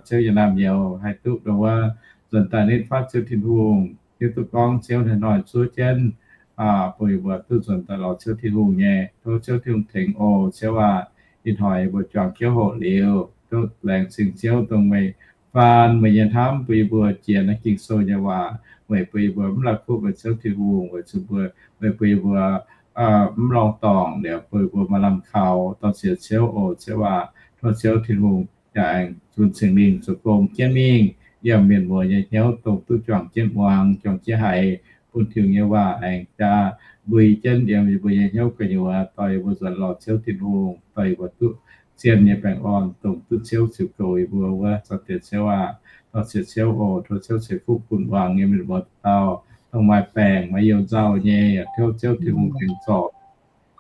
Ziouv nyei naamh nyouz haih duqv nduov wuov nzuonx daaih nitv fatv Ziouv Tin-Hungh, hiuv duqv gorngv Ziouv hnoi-hnoi zuov jienv bun yie mbuo duqv nzuonx daaih lorz Ziouv Tin-Hungh nyei. Tov Ziouv Tin-Hungh tengx oc. Ziouv aac, ih hnoi yie mbuo juangc jienv hoqc liuz, duqv laengz zingh Ziouv dongh meih faan meih nyei hnamv bun yie mbuo jiex naaiv Ging-Sou nyei waac, weic bun yie mbuo mv la'kuqv meih Ziouv Tin-Hungh, weic zuqc mbuo, weic bun yie mbuo mv lorngh dorngc liuz, bun yie mbuo maaih lamh kaux. Dorh ziex Ziouv oc. Ziouv aac, tov Ziouv Tin-Hungh yaac aengx zunh Singx Lingh zoux gong jienv mingh yiem mienh muoz nyei hnyouv, dongh duqv juangc jienv muangx, juangc jienv haiz bun Tin-Hungh nyei waac aengx jaa mbui jienv yiem yie mbuo nyei hnyouv gu'nyuoz, dorh yie mbuo nzuonx lorz Ziouv Tin-Hungh, dorh yie mbuo duqv zien nyei baengh orn, dongh duqv Ziouv ziux goux yie mbuo wuov. Zorqv deix Ziouv aah, tov ceix Ziouv oc. Tov Ziouv ceix fuqv bun wangc nyei mienh muoz dauh, dongh maaih baengc maaih you nzauh nyei yaac tov Ziouv Tin-Hungh tengx zorc.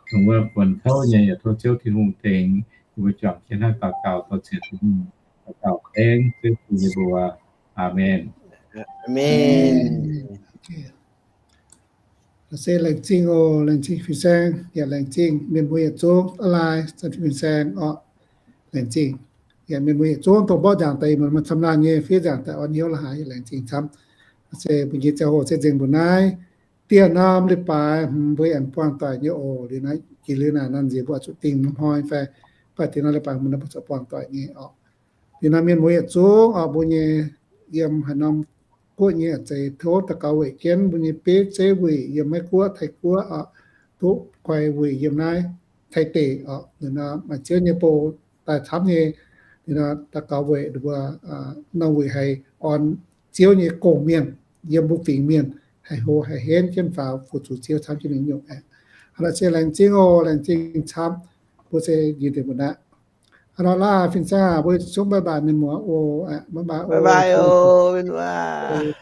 Dongh wuov buonc kouv nyei yaac tov Ziouv Tin-Hungh tengx. Yie mbuo juangc jienv naaiv daux gaux dorh ziec Tin-Hungh, daux gaux aengx Ziouv Tin-Hungh mbuox. Aamen. Aamen. Se laengz zingh oc. Laengz zingh fin-saeng yaac laengz zingh mienh mbuo yietc zungv aqv, laengz zingh fin-saeng oc. Laengz zingh yaac mienh mbuo yietc zungv dongh mborqv nzaangc daaih, maaih camv laanh nyei fiev nzaangc daaih orn hnyouv la'haaix, yaac laengz zingh camv. Se mbuo nyei ziangh hoc se nzengc mbuo naaiv. Dieh norm leiz-baaix mbuo aengx buangh doic nyei oc. Liuz naaiv jiex liuz naaic nor nziex mbuo zuqc dingh norm hnoi fai, baac dieh norm leiz-baaix mbuo naaiv mbuo zuqc buangh doic nyei oc. Liuz naaiv mienh muoz yietc zungv oc, mbuo nyei yiem haaix norm guoqv nyei a'zeiz tov daux gaux weic jienv mbuo nyei bieiv zeiv wuic yiem Meiv Guoqv, Taiv Guoqv oc, duqv guai wuic yiem naaiv Taiv deic oc. Liuz nor maaih Ziouv nyei bou daaih camv nyei. Liuz nor daux gaux weic mbuo norm wuic haih orn Ziouv nyei gong-mienh, yiem mbuo fingx mienh haih hlo haih henv jienv faaux fu-sux Ziouv camv jienv nyungc-nyungc aeqv. Hnangv naaic se laengz zingh oc. Laengz zingh camv. Mbuo se njiec deix mbuo naaiv. Hnangv naaic laah, fin-saeng aah, mbuo zungv bye bye mienh muoz oc. Bye bye oc, mienh muoz.